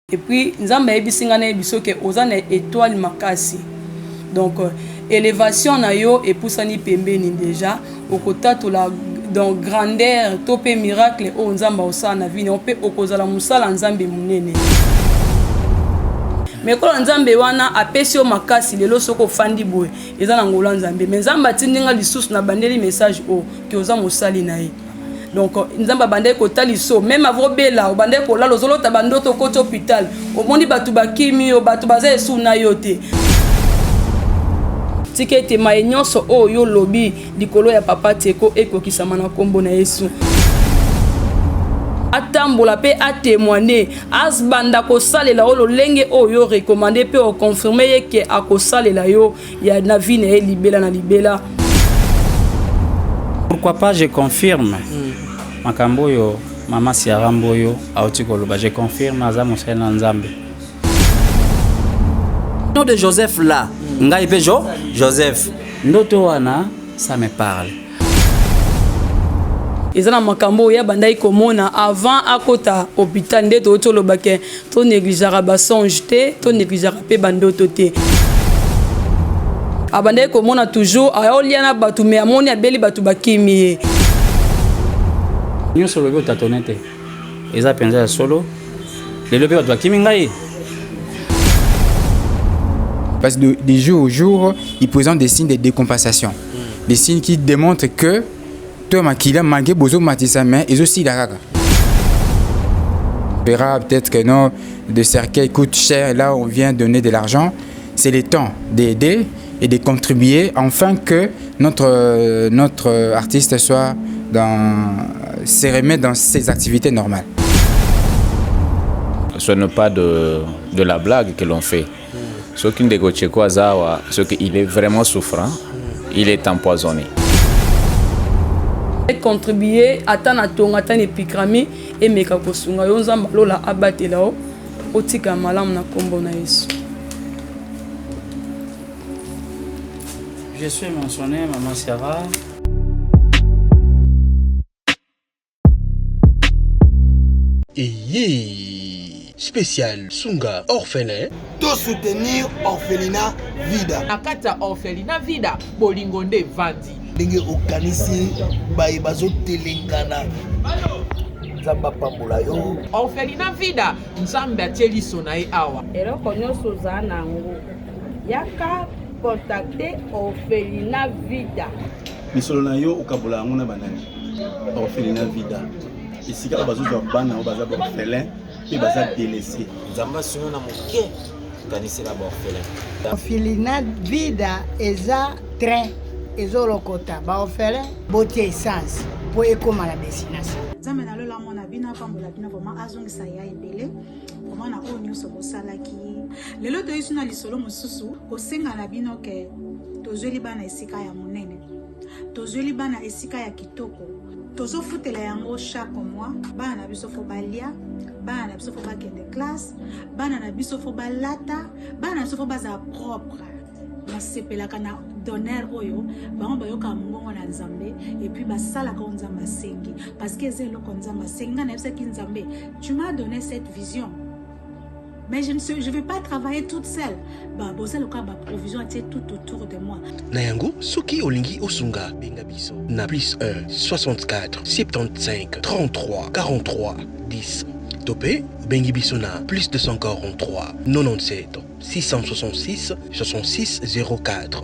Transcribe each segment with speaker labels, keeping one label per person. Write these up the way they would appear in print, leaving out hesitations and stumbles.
Speaker 1: Et puis Nzambe ayebisi nga nayebi so ke oza na etoile makasi. Donc elevation na yo epusani pembeni dejà okotatola donc grandeur to pe miracle oyo Nzambe akosala na vie na yo pe okozala mosala Nzambe monene. Mais kola Nzambe wana apesi yo makasi lelo soki ofandi boye eza na ngolu ya Nzambe. Mais Nzambe atindi nga lisusu na bandeli message oyo ke oza mosali na ye. Donc Nzambe abandaki kotaliso meme avant obela obandaki kolala ozolota bandoto okoti hôpital omoni bato bakimi yo bato baza esu na yo te. Tika ete maye nyonso oyo yo olobi likolo ya papa Teko ekokisama na nkombo na Yesu. Atambola mpe atemoigne, abanda kosalela yo lolenge oyo yo recommande mpe oconfirme ye ke akosalela yo ya na vie na ye libela na libela.
Speaker 2: Pourquoi pas je confirme makambo oyo mama Ciara Mboyo auti koloba, je confirme aza mosali na Nzambe. Nom de Joseph là, ngai pe Jo Joseph. Ndoto wana ça me parle.
Speaker 1: Eza na makambo oyo abandaki komona avant akota hôpital nde toyoti oloba ke to négligeaka ba songe te, to négligeaka pe ba ndoto te. Abandaki komona toujours aolia na bato mais amoni abeli bato bakimi ye.
Speaker 2: Nyonso olobi otatone te, eza mpenza ya solo. Lelo mpe bato bakimi ngai.
Speaker 3: Parce que de jour au jour, il présente des signes de décompensation. Des signes qui démontrent que toi, makila, malgré bozo matisa, mais ils aussi la kaka. On verra peut-être que non, le cercueil coûte cher, là on vient donner de l'argent. C'est le temps d'aider et de contribuer afin que notre artiste soit dans, se remet dans ses activités normales.
Speaker 4: Ce n'est pas de la blague que l'on fait. Ce qui ndeko Tcheko azawa, ce qu'il est vraiment souffrant, il est empoisonné.
Speaker 1: Contribuer ata na tonga ata na epikrami emeka kosunga yo Nzambe alola abatela yo otika malamu na kombo na Yesu.
Speaker 2: Je suis mentionné, Maman Sarah.
Speaker 5: Eyee spécial Sunga orphelin.
Speaker 6: To soutenir orphelinat Vida.
Speaker 7: Na kati ya orphelinat Vida bolingo nde evandi.
Speaker 6: Ndenge okanisi baye bazotelengana Nzambe apambola yo.
Speaker 7: Orphelinat Vida Nzambe atie liso na ye awa.
Speaker 8: Eloko nyonso oza na yango yaka contacter orphelinat Vida.
Speaker 9: Misolo na yo okabola yango na banani? Orphelinat Vida esika oyo bazozwa bana oyo baza baorphelin mpe baza délaissé.
Speaker 10: Nzambe asunga na moke kanisela baorphelin.
Speaker 11: Orphelinat Vida eza train ezolokota baorphelin botia essence mpo ekóma na destination.
Speaker 12: Nzambe na lola amona bino apambola bino vraiment azongisa ya ebele vraiment na oyo nyonso bosalaki. Lelo toyisi na lisolo mosusu kosenga na bino ke tozweli bana esika ya monene, tozweli bana esika ya kitoko, tozofutela yango chaque mois. Bana na biso fo balia, bana na biso fo bakende classe, bana na biso fo balata, bana na biso fo bazala propre. Nasepelaka na donneur oyo bango bayokaka mongongo na Nzambe et puis basalaka oyo Nzambe asengi parce que eza eloko Nzambe asengi. Nga nayebisaki Nzambe, tu m'as donné cette vision mais je vais pas travailler toute seule. Ba boza lokola ba provision atie tout autour de moi.
Speaker 5: Na yango soki olingi osunga benga biso na plus 1 64 75 33 43 10 to pe obengi biso na plus 243 97 666 66 04.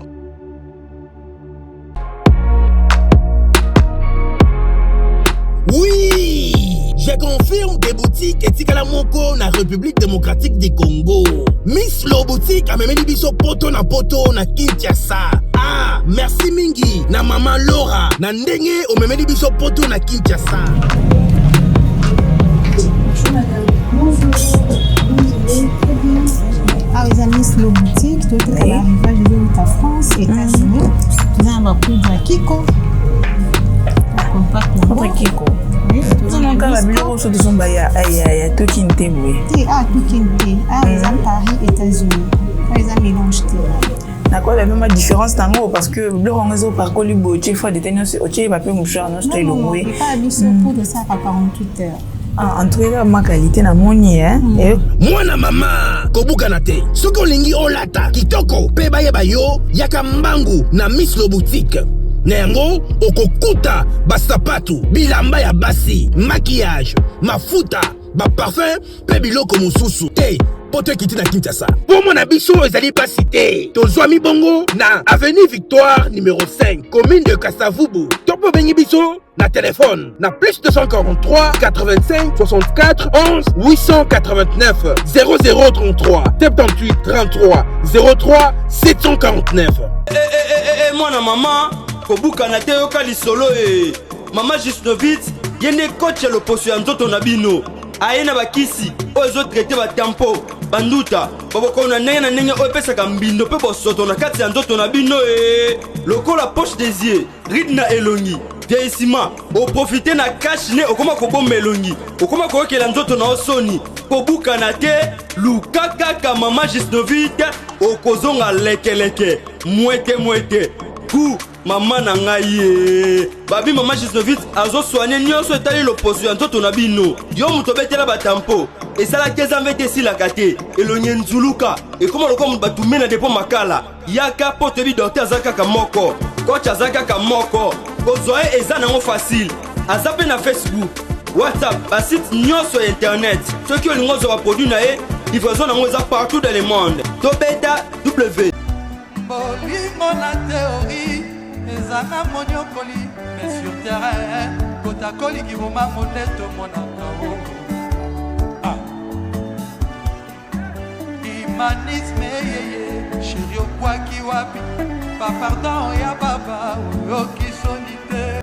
Speaker 6: Oui, je confirme des boutiques etikala moko na République démocratique du Congo. Miss Lo boutique amemeli biso poto na poto na Kinshasa. Ah, merci mingi na mama Laura na ndenge omemeli biso poto na Kinshasa.
Speaker 12: Bonjour madame. Bonjour. Awa eza Miss Lo boutique, totika ba arrivage ezowuta France, États-Unis. Toza na ba poudre ya Kiko. Compact
Speaker 13: na Kiko. Tozonaka ba biloko so tozomba ya ya tokin te boye.
Speaker 12: Te, ah tokin te. Ah eza Paris, États-Unis. Ah eza mélange te.
Speaker 13: Nakoyeba mpe ma différence nango parce que biloko yango ezopakoli boye otie fois dete nyonso otie ba mpe mouchoir nyonso to elongwe.
Speaker 12: Epa biso poudre esalaka 48 heures.
Speaker 13: Ah, en tout cas ma qualité na moni hein. Mm.
Speaker 6: Mwana mama kobukana te soki olingi olata kitoko mpe bayeba yo yaka mbangu na Miss Lo Boutique na yango okokuta basapatu bilamba ya basi maquillage mafuta baparfum mpe biloko mosusu te poto ekiti na kinshasa mpo na biso ezali mpasi te tozwami bongo na avenue victoire numero 5 commune de kasavubu to mpe obengi biso na telefone na plus 243 85 64 11 889 0033 78 33 03 749
Speaker 14: Eh, eh, eh, eh, eh, mwana mama kobukana te yoka lisolo e mama jusnovit ye nde coach ya loposo ya nzoto na bino aye na bakisi oyo ezotraite batampo banduta babokono na ndenge na ndenge oyo epesaka mbindo mpe bosoto na kati ya nzoto na bino e lokola poche des yeux ride na elongi vieillissement oprofite na cash ne okoma kobomba elongi okoma koyokela nzoto na yo soni kobukana te luka kaka mama gisnovite okozonga lekeleke mwete mwete gu mama na ngai ye babi mama gisnovite azosoigne nyonso etali loposo ya nzoto na bino yo moto obetela batampo esalaki eza mvete esilaka te elongi enzuluka ekoma lokola moto batume na depo makala Yaka po toyebi docteur aza kaka moko, coach aza kaka moko. Kozwa ye eza nango facile. Aza pe na Facebook, WhatsApp, ba site nyonso ya internet. Soki olingi ozwa ba produit na ye, livraison nango eza partout dans le monde. Tobeta W.
Speaker 15: Bolingo na théorie eza na moniokoli mais sur terrain kotakoli kibomango nde tomonaka o ah. Humanisme yeye chéri okwaki wapi ba pardon ya baba oyoki soni te.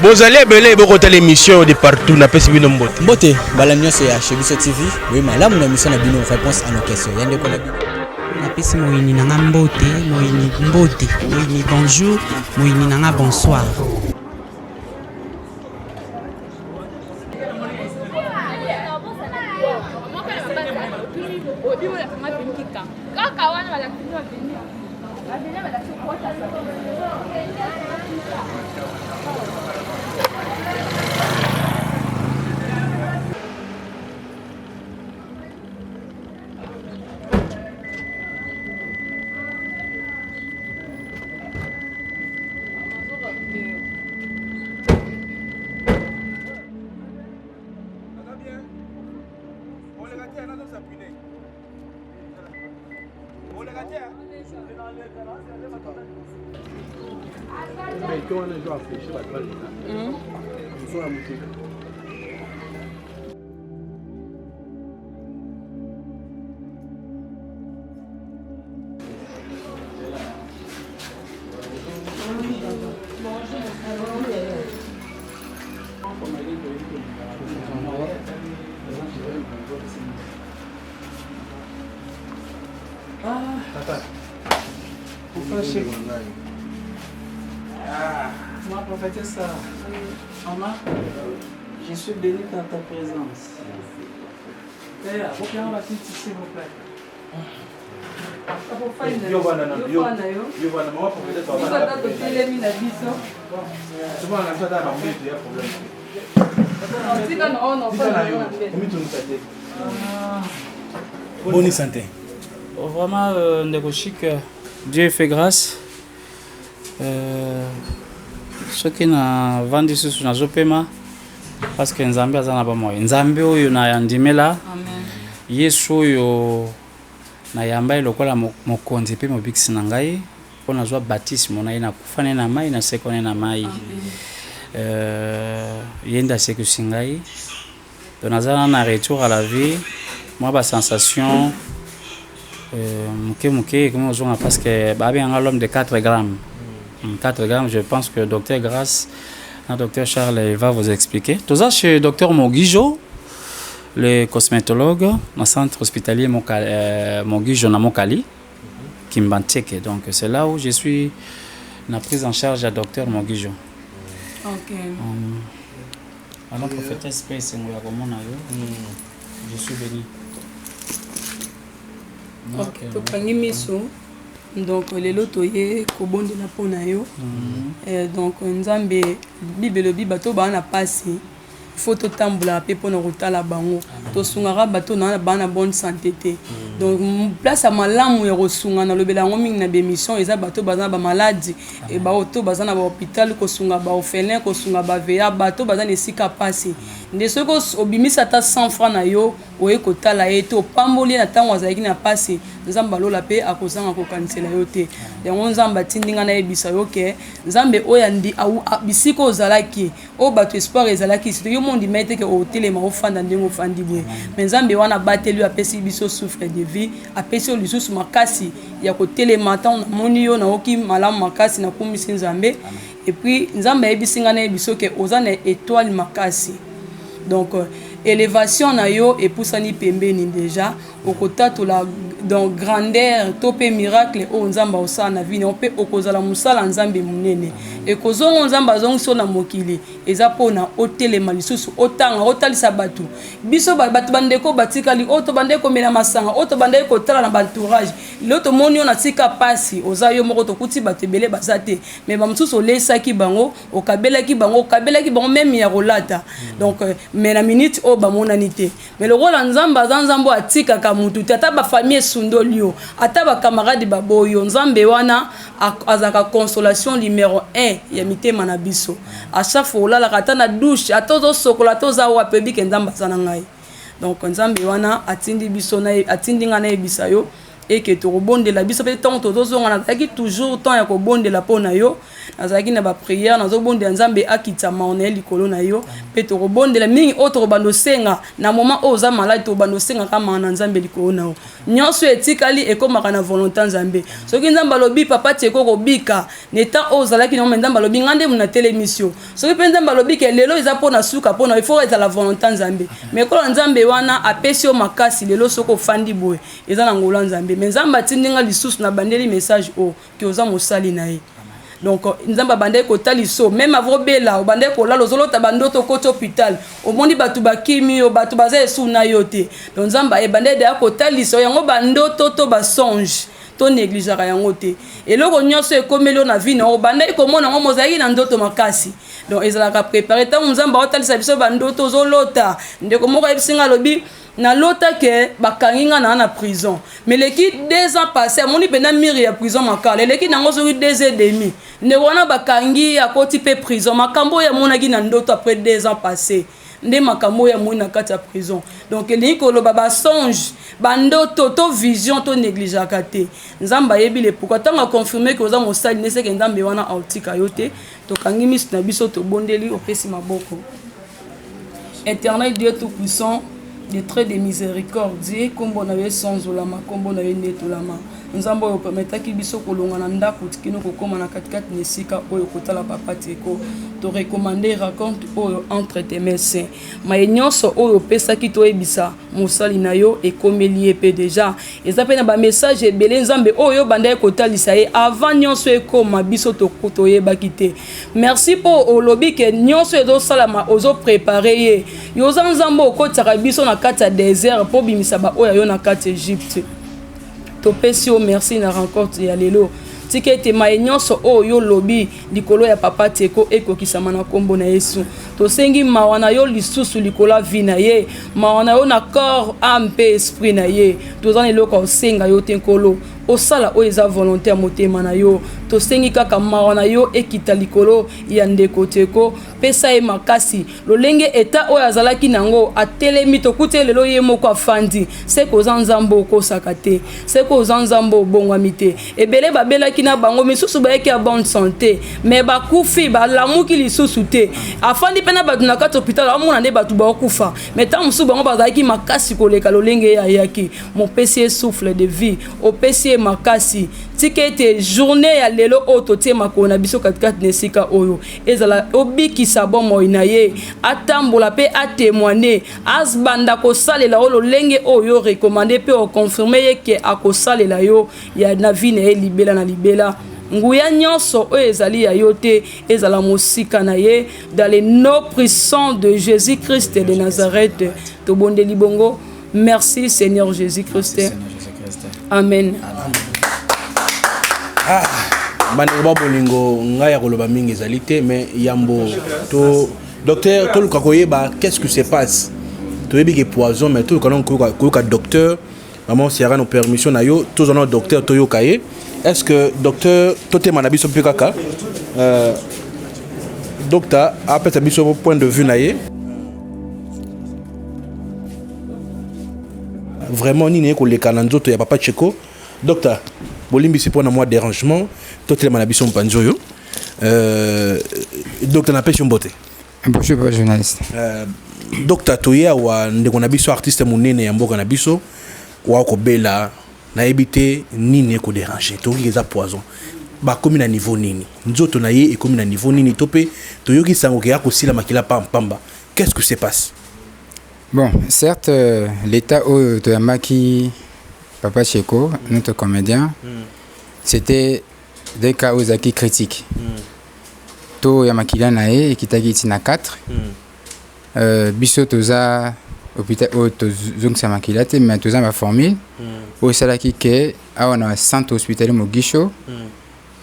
Speaker 5: Bozali ebele bokotala émission de partout napesi bino mbote.
Speaker 10: Mbote bala nyonso ya chez biso TV boye malamu na émission na bino réponse à nos questions ya ndeko na bino.
Speaker 2: Napesi moyini na nga mbote, moyini mbote, moyini bonjour, moyini na nga bonsoir.
Speaker 16: Ma prophétesse, maman, je suis béni dans ta présence. Père, s'il vous plaît.
Speaker 1: Totelemi na biso
Speaker 9: Boni santé.
Speaker 2: Oh, vraiment, euh, ndeko chic, Dieu fait grâce. Euh, soki navandi susu nazopema parce que nzambe aza na bomoi nzambe oyo nayandimela yesu oyo nayamba ye lokola mokonzi mpe mobikisi na ngai mpo nazwa batismo na ye nakufa ne na mai nasekwa ne na mai euh, ye nde asekwisi ngai donc naza na na retour à la vie mwa basensation euh, moke moke ekomi kozonga parce que babenganga l'homme de 4 grammes 4 grammes je pense que docteur Grace na docteur Charles il va vous expliquer toza chez docteur Mogijo le cosmétologue na centre hospitalier Moka, euh, Mogijo na Mokali Kimbanseke donc c'est là où je suis na prise en charge ya docteur Mogijo
Speaker 1: ok
Speaker 2: um, Maman prophétesse pe esengo ya komona yo. Je suis béni.
Speaker 1: Ok, tokangi miso. Donc lelo toye kobondela mpo na yo. Mm. Eh, donc Nzambe Bible elobi bato baa na pasi. Faut totambolaka mpe mpona kotala bango. Tosungaka bato na baa na bonne santé te. Donc place ya malamu ya kosunga, nalobela yango mingi na bémission, eza bato baza na bamaladi, bato baza na bahôpital, kosunga baorphelin, kosunga bavea, bato baza na esika pasi. Nde soki obimisi ata 100 franc na yo, oye kotala ye te, opamboli ye na ntango azalaki na pasi, Nzambe alola mpe akozanga kokanisela yo te. Yango Nzambe atindi ngai nayebisa yo ke Nzambe oyo bisika ozalaki, oyo bato espoir ezalaki, surtout yo mondima ete ke otelema, ofanda ndenge ofandi boye, mais Nzambe wana abateli yo, apesi biso souffle de vie, apesi yo lisusu makasi ya kotelema. Ntango namoni yo, naoki malamu makasi, nakumisi Nzambe. Et puis Nzambe ayebisi ngai nayebi so ke oza na étoile makasi. Donc élévation na yo epusani pembeni déjà. Okotatola donc grandeur to mpe miracle oyo Nzambe aosala na vie na yo, mpe okozala mosala Nzambe monene. Ekozonga, Nzambe azongisi yo na mokili, eza mpona otelema lisusu, otanga, otalisa bato biso bato bandeko batikali, oyo tobandaki komela masanga, oyo tobandaki kotala na baentourage. Lelo tomoni yo na tika pasi, oza yo moko, tokuti bato ebele baza te, mais bamosusu olesaki bango, okabelaki bango, okabelaki bango même ya kolata. Donc mais na minute oyo bamonani te. Mais lokola Nzambe aza Nzambe oyo atikaka mutu te, ata bafamille esundoli yo, ata bacamarade baboyi yo, Nzambe wana azalaka consolation numéro 1 ya mitema na biso. À chaque fois olalaka, ata na douche, ata ozosokola, ata oza wapi, oyebike Nzambe aza na ngai. Donc Nzambe wana atindi biso, atindi ngai nayebisa yo eke tokobondela biso mpe. Ntango tozozonga, nazalaki toujours temps ya kobondela mpo na yo, nazalaki na baprière, nazobondela Nzambe akitisa mawa na ye likolo na yo. Mpe tokobondela mingi oyo tokobanda osenga na moment oyo oza maladi, tokobanda osengaka mawa na Nzambe likolo na yo. Nyonso etikali ekomaka na volonté Nzambe. Soki Nzambe alobi papa Tieko kobika na temps oyo ozalaki nango, mais Nzambe alobi ngai nde natelemisi yo. Soki mpe Nzambe alobi ke lelo eza mpo na suka mpo na, il faut ezala volonté Nzambe. Mais kola Nzambe wana apesi yo makasi, lelo soki ofandi boye, eza na ngolu ya Nzambe. Mais Nzambe atindi nga lisusu na bandeli message oyo ke oza mosali na ye. Donc Nzambe abandaki kotalisa yo même avant obela, obandaki kolala, ozolota bandoto, okoti hôpital, omoni bato bakimi yo, bato baza esu na yo te. Donc Nzambe ebandaki deya kotalisa yo yango, bandoto to basonge, to négligeaka yango te. Eloko nyonso ekomeli yo na vie na yo, obandaki komona yango, mozalaki na ndoto makasi. Donc ezalaka préparé ntango Nzambe aotalisa biso bandoto ozolota. Ndeko moko ayebisi nga, alobi: "Nalota ke bakangi nga na prison." Mais eleki 2 ans passé, amoni mpenza mur ya prison Makala, eleki nango soki 2 ans et demi. Ndeko wana bakangi, akoti mpe prison. Makambo oyo amonaki na ndoto après 2 ans passé nde makambo oyo amoni na kati ya prison. Donc elingi koloba basonge, bandoto to vision, to négligeaka te. Nzambe ayebi le pourquoi. Ntango aconfirme ke oza mosali nde seke Nzambe wana aotika yo te. Tokangi miso na biso, tobondeli, opesi maboko. Éternel Dieu tout puissant, de très de miséricorde, nkombo na yo esonzolama, nkombo na yo endetolama. Nzambe oyo opermetaki biso kolonga na ndako tikino kokóma na katikati na esika oyo kotala papa Teko, torecommande rencontre oyo entre tes mains. Maye nyonso oyo opesaki toyebisa mosali na yo, ekomeli ye mpe déjà. Eza mpe na bamessage ebele, Nzambe oyo obandaki kotalisa ye avant nyonso ekóma, biso toyebaki te. Merci mpo olobi ke nyonso ezosalama, ozoprépare ye. Yo oza Nzambe okotisaka biso na kati ya désert mpo obimisa baoyo yo na kati ya Egypte. Topesi yo merci na rencontre ya lelo. Tika ete maye nyonso oyo yo olobi likolo ya papa Teko ekokisama na nkombo na Yesu. Tosengi mawa na yo lisusu likolo ya vie na ye, mawa na yo na corps, âme mpe esprit na ye. Toza na eloko ya kosenga yo te, Nkolo, osala oyo eza volonté ya motema na yo. Tosengi kaka mawa na yo ekita likolo ya ndeko Teko, pesa ye makasi lolenge eta oyo azalaki nango. Atelemi, tokuti ye lelo ye moko afandi. Seke oza Nzambe okosaka te, seke oza Nzambe obongwami te. Ebele babelaki na bango, misusu bayaki ya bonne santé, mais bakufi, balamuki lisusu te. Afandi mpe na bato na kati hôpital, amona nde bato baokufa, mais ntango mosusu bango bazalaki makasi koleka lolenge ye ayaki. Mopesi ye souffle de vie, opesi ye makasi. Tika ete journée ya lelo oyo totie makolo na biso katikati na esika oyo ezala obikisa bomoi na ye, atambola mpe atémoigne, abanda kosalela oyo lolenge oyo recommande mpe oconfirme ye ke akosalela yo ya na vie na ye libela na libela. Nguya nyonso oyo ezali ya yo te ezala mosika na ye. Dans le nom puissant de Jésus Christ de Nazareth tobondeli bongo. Merci Seigneur Jésus Christ, amen.
Speaker 5: Ah, bandeko ba bolingo, ngai ya koloba mingi ezali te, mais yambo to Docteur, toluka koyeba qu'est-ce qui se passe. Toyebi ke poison, mais toluka nanu koyoka docteur. Maman Sierra, nos permission na yo, tozwa nanu docteur toyoka ye. Est-ce que docteur totema na biso mpe kaka docteur apesa biso point de vue na ye? Vraiment nini ekoleka na nzoto ya papa Tsheko? Docteur, bolimbisi mpona mwa dérangement, totelema na biso mopanzi oyo. Docteur, napesi yo mbote.
Speaker 3: Bonjour, papa journaliste.
Speaker 5: Docteur, toye awa ndeko na biso artiste monene ya mboka na biso wa kobela, nayebi te nini ekodéranger. Toyoki eza poison, bakomi na niveau nini? Nzoto na ye ekomi na niveau nini? To mpe toyoki sango ke ya kosila makila pamba. Qu'est-ce que se passe?
Speaker 3: Bon, certes, l'état où toyambaki papa Tsheko, notre comédien, c'était des cas ozalaki critique. Taux ya makila na ye ekitaki ntina 4. Biso toza hôpital oyo tozongisa makila te, mais toza na baformule oyo esalaki ke awa na centre hospitalier Mogisho,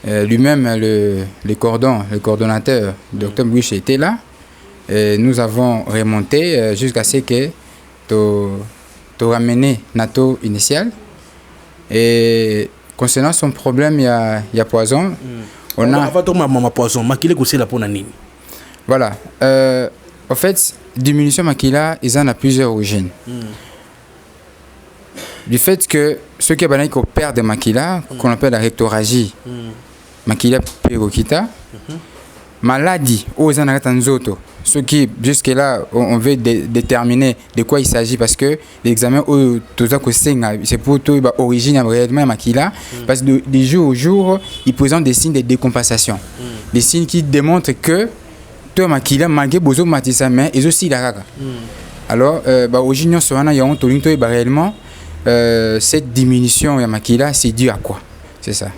Speaker 3: lui-même le cordon, le coordonnateur, docteur Mogisho, était là. Et nous avons remonté jusqu'à ce que to ramené na taux initial. Et concernant son problème, il y a poison.
Speaker 5: On a Avant tokoma poison, makila ekosila mpona nini?
Speaker 3: Voilà. En fait, diminution makila, ils en ont plusieurs origines. Du fait que ceux qui ont perdre makila, qu'on appelle la rectorragie, makila pe kokita, maladie oyo eza na kati ya nzoto, soki jusque là on veut déterminer de quoi il s'agit, parce que l'examen oyo toza kosenga, c'est pour toyeba origine ya réellement ya makila, parce que de jour au jour il présente des signes de décompensation, des signes qui démontrent que taux ya makila, malgré bozomatisa, mais ezosila kaka. Alors baorigine nyonso wana, yango tolingi toyeba réellement cette diminution ya makila, c'est dû à quoi, c'est ça.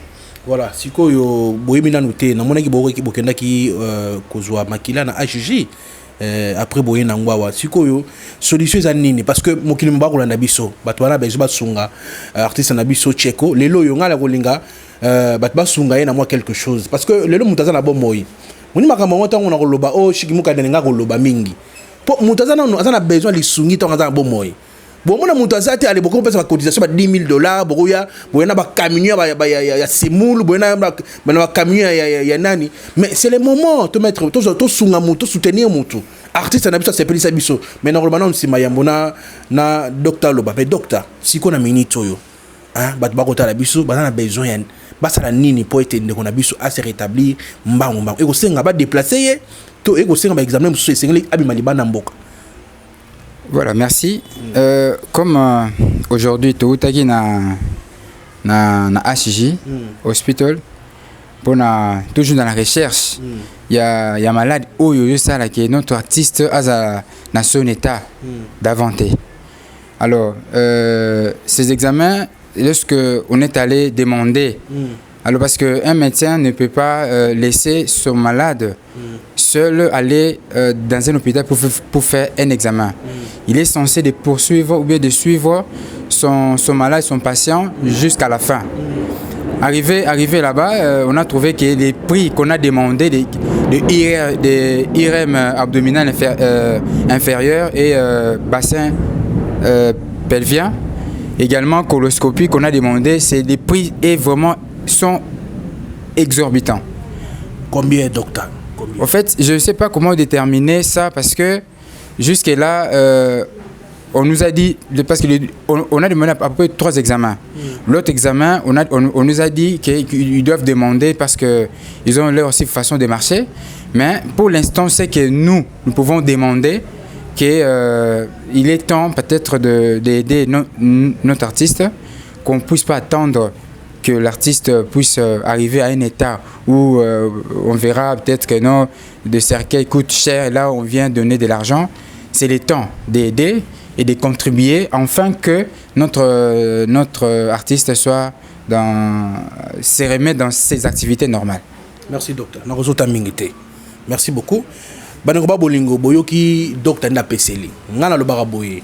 Speaker 5: Voilà, sikoyo boyebi nanu te. Namonaki bokendaki kozwa makila na HG, après boye nango awa. Sikoyo solution eza nini? Parce que mokili mo bakolanda biso, bato wana bezo basunga artiste na biso Tsheko. Lelo oyo ngai na kolinga bato basunga ye na mwa quelque chose, parce que lelo moto aza na bomoi. Moni makambo yango, ntango na koloba oyo shiki mokanda nga koloba mingi, mpo moto aza nano, aza na besoin lisungi ntango aza na bomoi. Bomona moto aza te, ale bokomi kopesa bacotisation ba 10 000 $, bokoya boye na bacamion ya semoule, boye na bacamion ya nani. Mais c'est le moment tomettre, tosunga motu, tosoutenir motu, artiste na biso asepelisa biso. Mais nakoloba nano nsima yambo na docteur aloba. Mais docteur, sikoyo na minute oyo, bato bakotala biso, baza na besoin ya basala nini mpo ete ndeko na biso ase rétablir mbangu mbangu? Ekosenga badéplacer ye to ekosenga baexamen mosusu, esengeli abima libanda mboka?
Speaker 3: Voilà, merci. Comme aujourd'hui, toutaki na HJ hospital, pour na, toujours dans la recherche, il y a malade oyo ça là qui est notre artiste aza dans son état d'avant. Alors, ces examens, lorsque on est allé demander, alors parce qu'un médecin ne peut pas laisser son malade seul aller dans un hôpital pour faire un examen. Il est censé de poursuivre ou bien de suivre son malade, son patient jusqu'à la fin. Arrivé là-bas, on a trouvé que les prix qu'on a demandé de IR, de IRM abdominal inférieur et bassin pelvien, également coloscopie qu'on a demandé, c'est des prix et vraiment sont exorbitants.
Speaker 5: Combien, docteur? Combien?
Speaker 3: En fait, je ne sais pas comment déterminer ça parce que jusque-là, on nous a dit, parce qu'on on a demandé à peu près trois examens. L'autre examen, on nous a dit qu'ils doivent demander parce qu'ils ont leur aussi façon de marcher. Mais pour l'instant, c'est que nous, nous pouvons demander qu'il est temps peut-être d'aider notre artiste, qu'on ne puisse pas attendre que l'artiste puisse arriver à un état où on verra peut-être que non, le cercueil coûte cher et là on vient donner de l'argent. C'est le temps d'aider et de contribuer afin que notre artiste se remet dans ses activités normales.
Speaker 5: Merci docteur. Nakozota mingi te. Merci beaucoup. Bandeko ba bolingo, boyoki docteur nde apeseli. Ngai nalobaka boye.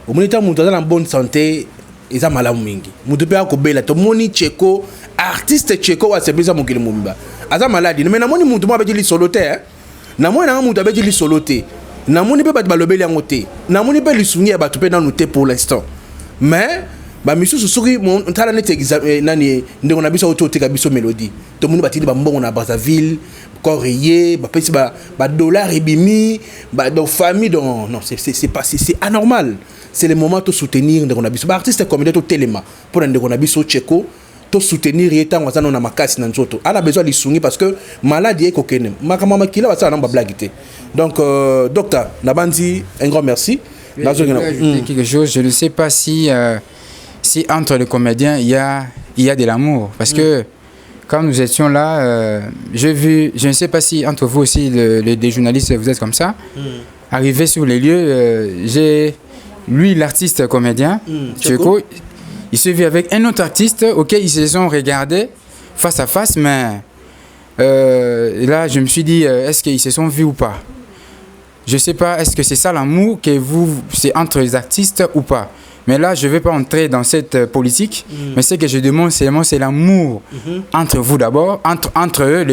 Speaker 5: Omoni ntango moto aza na bonne santé eza malamu mingi. Moto mpe akobela, tomoni Tsheko, artiste Tsheko oyo asepelisa mokili mobimba. Aza maladi. Mais namoni moto moko abeti lisolo te.
Speaker 6: Namoni nanga moto abeti lisolo te, namoni mpe bato balobeli yango te, namoni mpe lisungi ya bato mpe nanu te pour l'instant. Mais bamisusu soki tala neti nani, ndeko na biso auti oteka biso mélodie, tomoni batindi bambongo na Brazzaville, corps eye bapesi badollar ebimi donc famille. Donc non, c'est pas, c'est anormal. C'est le moment to soutenir ndeko na biso, baartiste comédien, totelema mpona ndeko na biso Tcheko, tosoutenir ye ntango aza nano na makasi na nzoto. Ana besoin lisungi parce que maladie ekokende, makambo ya makila basala nango bablague te. Donc docteur nabandi, un grand merci.
Speaker 3: Je voulais ajouter quelque chose. Je ne sais pas si entre les comédiens, il y a de l'amour. Parce que quand nous étions là, j'ai vu, je ne sais pas si entre vous aussi, des journalistes, vous êtes comme ça. Arrivé sur les lieux, j'ai lui, l'artiste comédien, Tcheko, il s'est vu avec un autre artiste auquel ils se sont regardés face à face, mais là, je me suis dit, est-ce qu'ils se sont vus ou pas? Je sais pas, est-ce que c'est ça l'amour que vous, c'est entre les artistes ou pas? Mais là, je ne vais pas entrer dans cette politique, mais ce que je demande seulement, c'est l'amour entre vous d'abord, entre eux,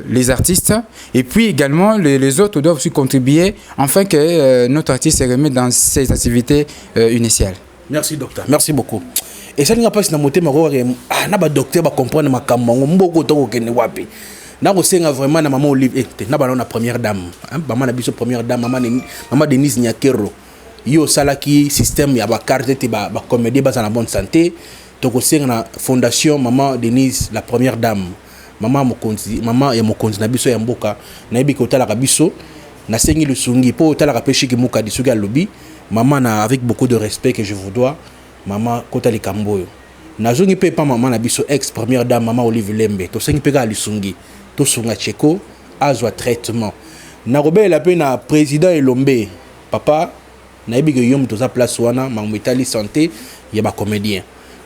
Speaker 3: les artistes, et puis également les autres doivent aussi contribuer afin que notre artiste se remette dans ses activités initiales.
Speaker 6: Merci docteur, merci beaucoup. Esalinga mpasi na motema kokake, ah, na badocteur bacomprendre makambo yango. Mboko tokokende wapi? Nakosenga vraiment na mama Olive, eh, te na bana na première dame, hein, mama na biso première dame, mama Denise Nyakero, ye osalaki système ya bacarte ete bacomédien baza na bonne santé. Tokosenga na fondation mama Denise, la première dame, mama mokonzi, mama ya mokonzi na biso ya mboka, nayebi ke otalaka biso. Nasengi lisungi mpo otalaka mpe Shiki Mukadi soki alobi mama na, avec beaucoup de respect que je vous dois, mama, kota likambo oyo. Nazongi mpe epa mama na biso ex première dame, mama Olive Lembe, tosengi mpe kaka lisungi, tosunga Tcheko azwa traitement. Nakobelela mpe na président Elombe, papa, nayebi ke yo moto oza place wana, makambo etali santé ya bacomédien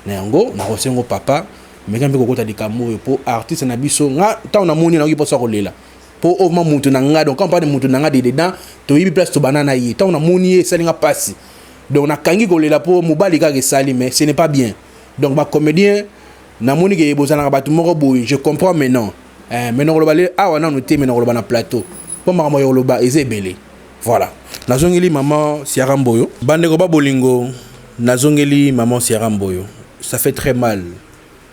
Speaker 6: na yango, nakosengo papa, meka mpe kokota likambo oyo mpo artiste na biso. Nga ntango namoni, nakoki mposa kolela mpo oma mutu na nga. Donc quand on parle de mutu na nga de dedans, toyebi place tobanda na ye. Ntango namoni ye, esali nga mpasi, donc nakangi kolela mpo mobali kaka esali, mais ce n'est pas bien. Donc bacomédien, namoni ke bozalaka bato moko boye, je comprends maintenant. Mais nakoloba le awa nanu te, mais nakoloba na plateau mpo makambo ya koloba eza ebele. Voilà, nazongeli mama Siara Mboyo. Bandeko babolingo, nazongeli mama Siara Mboyo. Ça fait très mal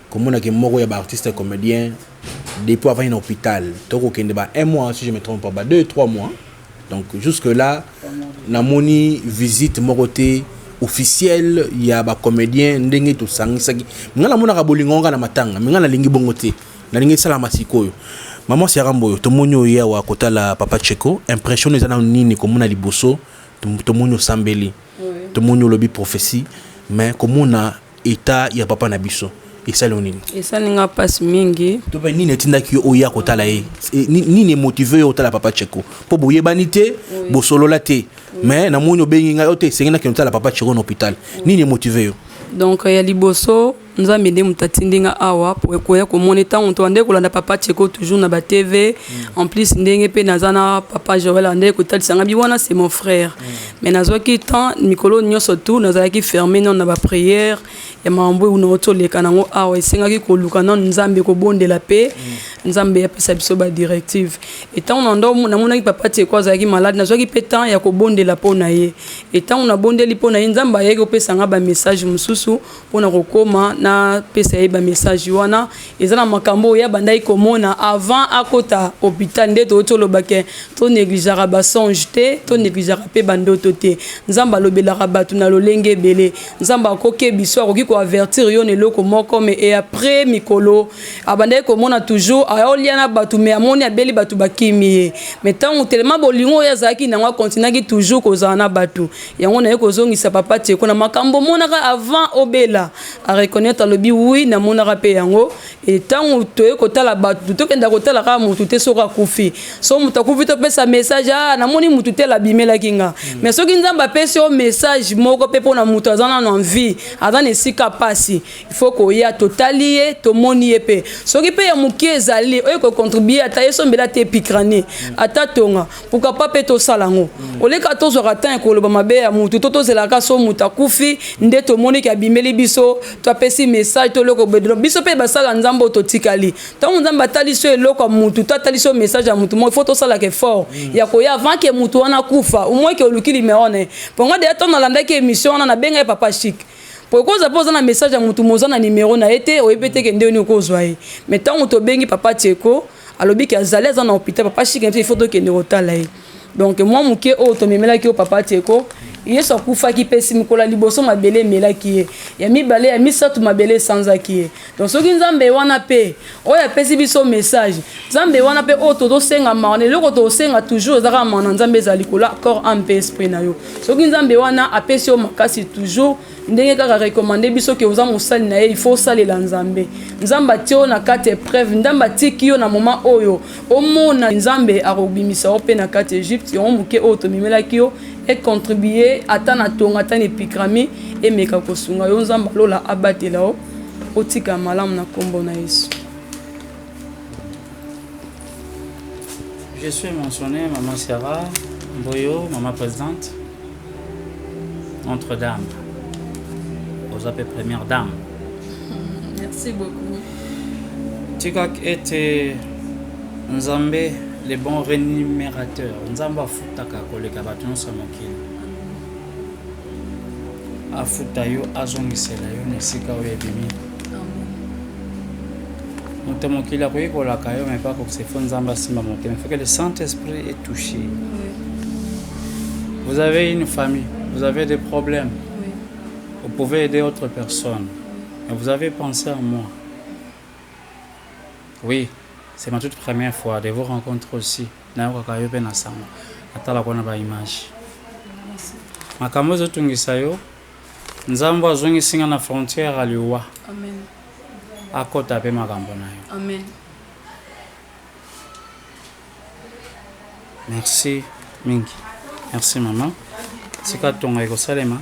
Speaker 6: komonaki moko ya baartiste comédien depuis avandi na hôpital, tokokende ba un mois, si je me trompe pas, ba 2, 3 mois. Donc jusque là namoni visite moko te officielle ya bacomédien ndenge tosangisaki. Nga namonaka bolingo nga na matanga, me nga nalingi bongo te, nalingi esalama sikoyo. Mama Siara Mboyo, tomoni oyo awa kotala papa Cheko, impression eza nano nini komona liboso? Tomoni osambeli, tomoni olobi prophétie, mais komona état ya papa na biso esali yo nini?
Speaker 1: Esali nga mpasi mingi.
Speaker 6: To mpe nini etindaki yo oya kotala ye? Nini emotive yo otala papa Cheko? Mpo boyebani te, bosolola te, mais namoni obengi ngai oyo te, esengi nakende otala papa Cheko na hôpital. Nini emotive yo?
Speaker 1: Donc ya liboso, Nzambe nde moto atindi nga awa po koya komona. Ntango tobande kolanda papa Cheko toujours na batv, en plus ndenge mpe naza na papa Joel, andenge kotalisa nga bi wana, c'est mon frère. Mais nazwaki temps mikolo nyonso tu nazalaki fermé nano na baprière ya makambo oyo nauti oleka nango awa. Esengaki koluka nano Nzambe, kobondela mpe Nzambe apesa biso badirective. Etango na ndo namonaki papa Teko azalaki malade, nazwaki mpe temps ya kobondela mpo na ye. Etango nabondeli mpo na ye, Nzambe ayaki kopesa nga bamessage mosusu mpona kokóma napesa ye bamessage wana. Eza na makambo oyo abandaki komona avant akota hôpital. Nde touti olobake, tonégligeaka basonge te, tonégligeaka mpe bandoto te. Nzambe alobelaka bato na lolenge ebele. Nzambe akoki biso, akoki koavertir yo na eloko moko, mais e après mikolo abandaki komona toujours aolia na bato, mais amoni abeli, bato bakimi ye. Mais ntango telema bolingo oyo azalaki nango, akontinuaki toujours kozala na bato. Yango naye kozongisa papa Tieko na makambo omonaka avant obela, areconnaître, alobi: "Oui, namonaka mpe yango." E ntango toye kotala bato, tokenda kotala kaka motu te soki akufi. So moto akufi, topesa message: "Ah, namoni motu te, abimelaki nga." Mais soki Nzambe apesi yo message moko mpe mpona moto aza nano en vie, aza na esika pasi, il faut koya, totali ye, tomoni ye mpe soki mpe ya moke ezali. ezali oyo ekocontribue ata esombela ata epicranie ata tonga pourquoi pas mpe tosala yango mm. oleka tozwaka temps ya koloba mabe ya mutu to tozelaka so moto akufi nde tomoni ke abimeli biso to apesi message to eloko bedelo biso mpe basala nzambe oyo totikali ntango nzambe atalisi yo eloko ya mutu to atalisi yo message ya mutu moko ifo tosalaka effort mm. ya koya avant ke mutu wana akufa omoi ke oluki limero na ye mpo nga deya ntango nalandaki émission wana nabengaki papa chic po okoza mpe oza na message ya motu moza na nimero na ye te oyebi te ke ndenge nini okozwa ye mais ntango tobengi papa tieko alobi ke azali aza na hôpital papa chic il faut tokende kotala ye donc mwa moke oyo tomemelaki yo papa tieko yesu akufaki mpe si mokolo ya liboso mabele emelaki ye ya mibale ya misato mabele esanzaki ye donc soki nzambe wana mpe oyo apesi biso message nzambe wana mpe oyo tozosenga mawa na eloko tosenga toujours eza kaka mawa na nzambe ezala likolo ya corps ame mpe esprit na yo soki nzambe wana apesi yo makasi toujours ndenge kaka recommande biso ke oza mosali na ye il faut osalela nzambe nzambe atie yo na kati epreuve nzambe atiki yo na moment oyo omona nzambe akobimisa yo mpe na kati ya egypte yango moke oyo tomemelaki yo econtribue ata na tonga ata na epikrami emeka kosunga yo nzambe alola abatela yo otika malamu na nkombo na yesu
Speaker 2: Je suis mentionné, Maman Sarah Mboyo, Maman Présidente, Notre-Dame, aux AP Première Dame.
Speaker 1: Merci beaucoup.
Speaker 2: Tika ete Nzambe le bon rémunérateur, Nzambe afutaka koleka bato nyonso ya mokili. Afuta yo azongisela yo na esika oyo ebimi. Moto ya mokili akoki kolaka yo mais pas kokisa il faut Nzambe asimba motema. Il faut que le Saint-Esprit est touché. Oui. Vous avez une famille, vous avez des problèmes. Oui. Vous pouvez aider autre personne. Mais vous avez pensé à moi. Oui, c'est ma toute première fois de vous rencontrer aussi. Nayokaka yo mpe na sango natalaka na ba image. Makambo ezotungisa yo, Nzambe azongisi nga na frontière ya liwa.
Speaker 1: Amen.
Speaker 2: Akota mpe makambo na yo.
Speaker 1: Amen.
Speaker 2: Merci mingi. Merci maman. Tika tonga ekosalema.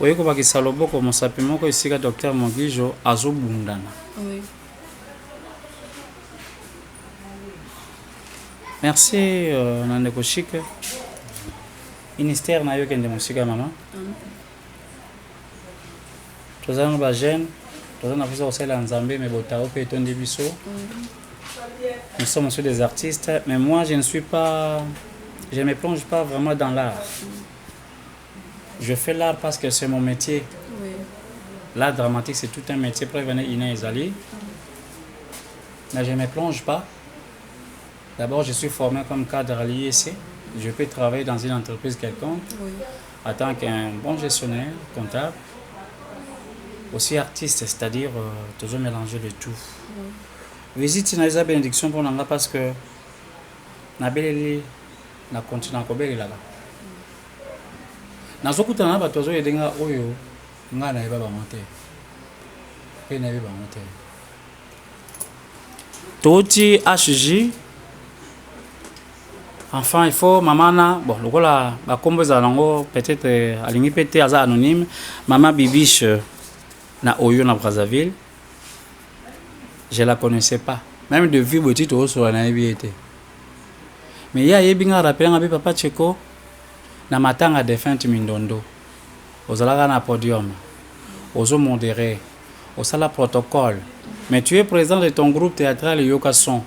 Speaker 2: Oye kobakisa loboko mosapi moko esika docteur Mogijo azobundana.
Speaker 1: Oui.
Speaker 2: Merci euh, na ndeko Chic. Ministère na yo kende mosika mama. Toza na ba jeune, toza na posa kosalela Nzambe mais botao pe etondi biso. Nous sommes aussi des artistes, mais moi je ne suis pas je ne me plonge pas vraiment dans l'art. Je fais l'art parce que c'est mon métier.
Speaker 1: Oui.
Speaker 2: L'art dramatique, c'est tout un métier. Prévenez Ina Ezali. Mais je ne me plonge pas. D'abord, je suis formé comme cadre à l'IEC. Je peux travailler dans une entreprise quelconque
Speaker 1: oui.
Speaker 2: en tant qu'un bon gestionnaire, comptable, aussi artiste, c'est-à-dire euh, toujours mélanger le tout.
Speaker 1: Oui.
Speaker 2: Visite na eza bénédiction pour nanga parce que nabeleli na continue kobelelaka nazokutana na bato bazoyede nga oyo ngai nayeba bango te mpe nayebi bango te touti hg enfin il faut mama na bon lokola bakombo ezala nango peut-être euh, alingi mpe te aza anonyme mama bibiche na oyo na brazzaville je la connaissais pas même de vue boti tokosola nayebi ye te mais ye ayebi nga rappele nga mpe papa cheko na matanga defunte mindondo ozalaka na podium ozo modere osala protocole mais tu es président de ton groupe théâtral yoka son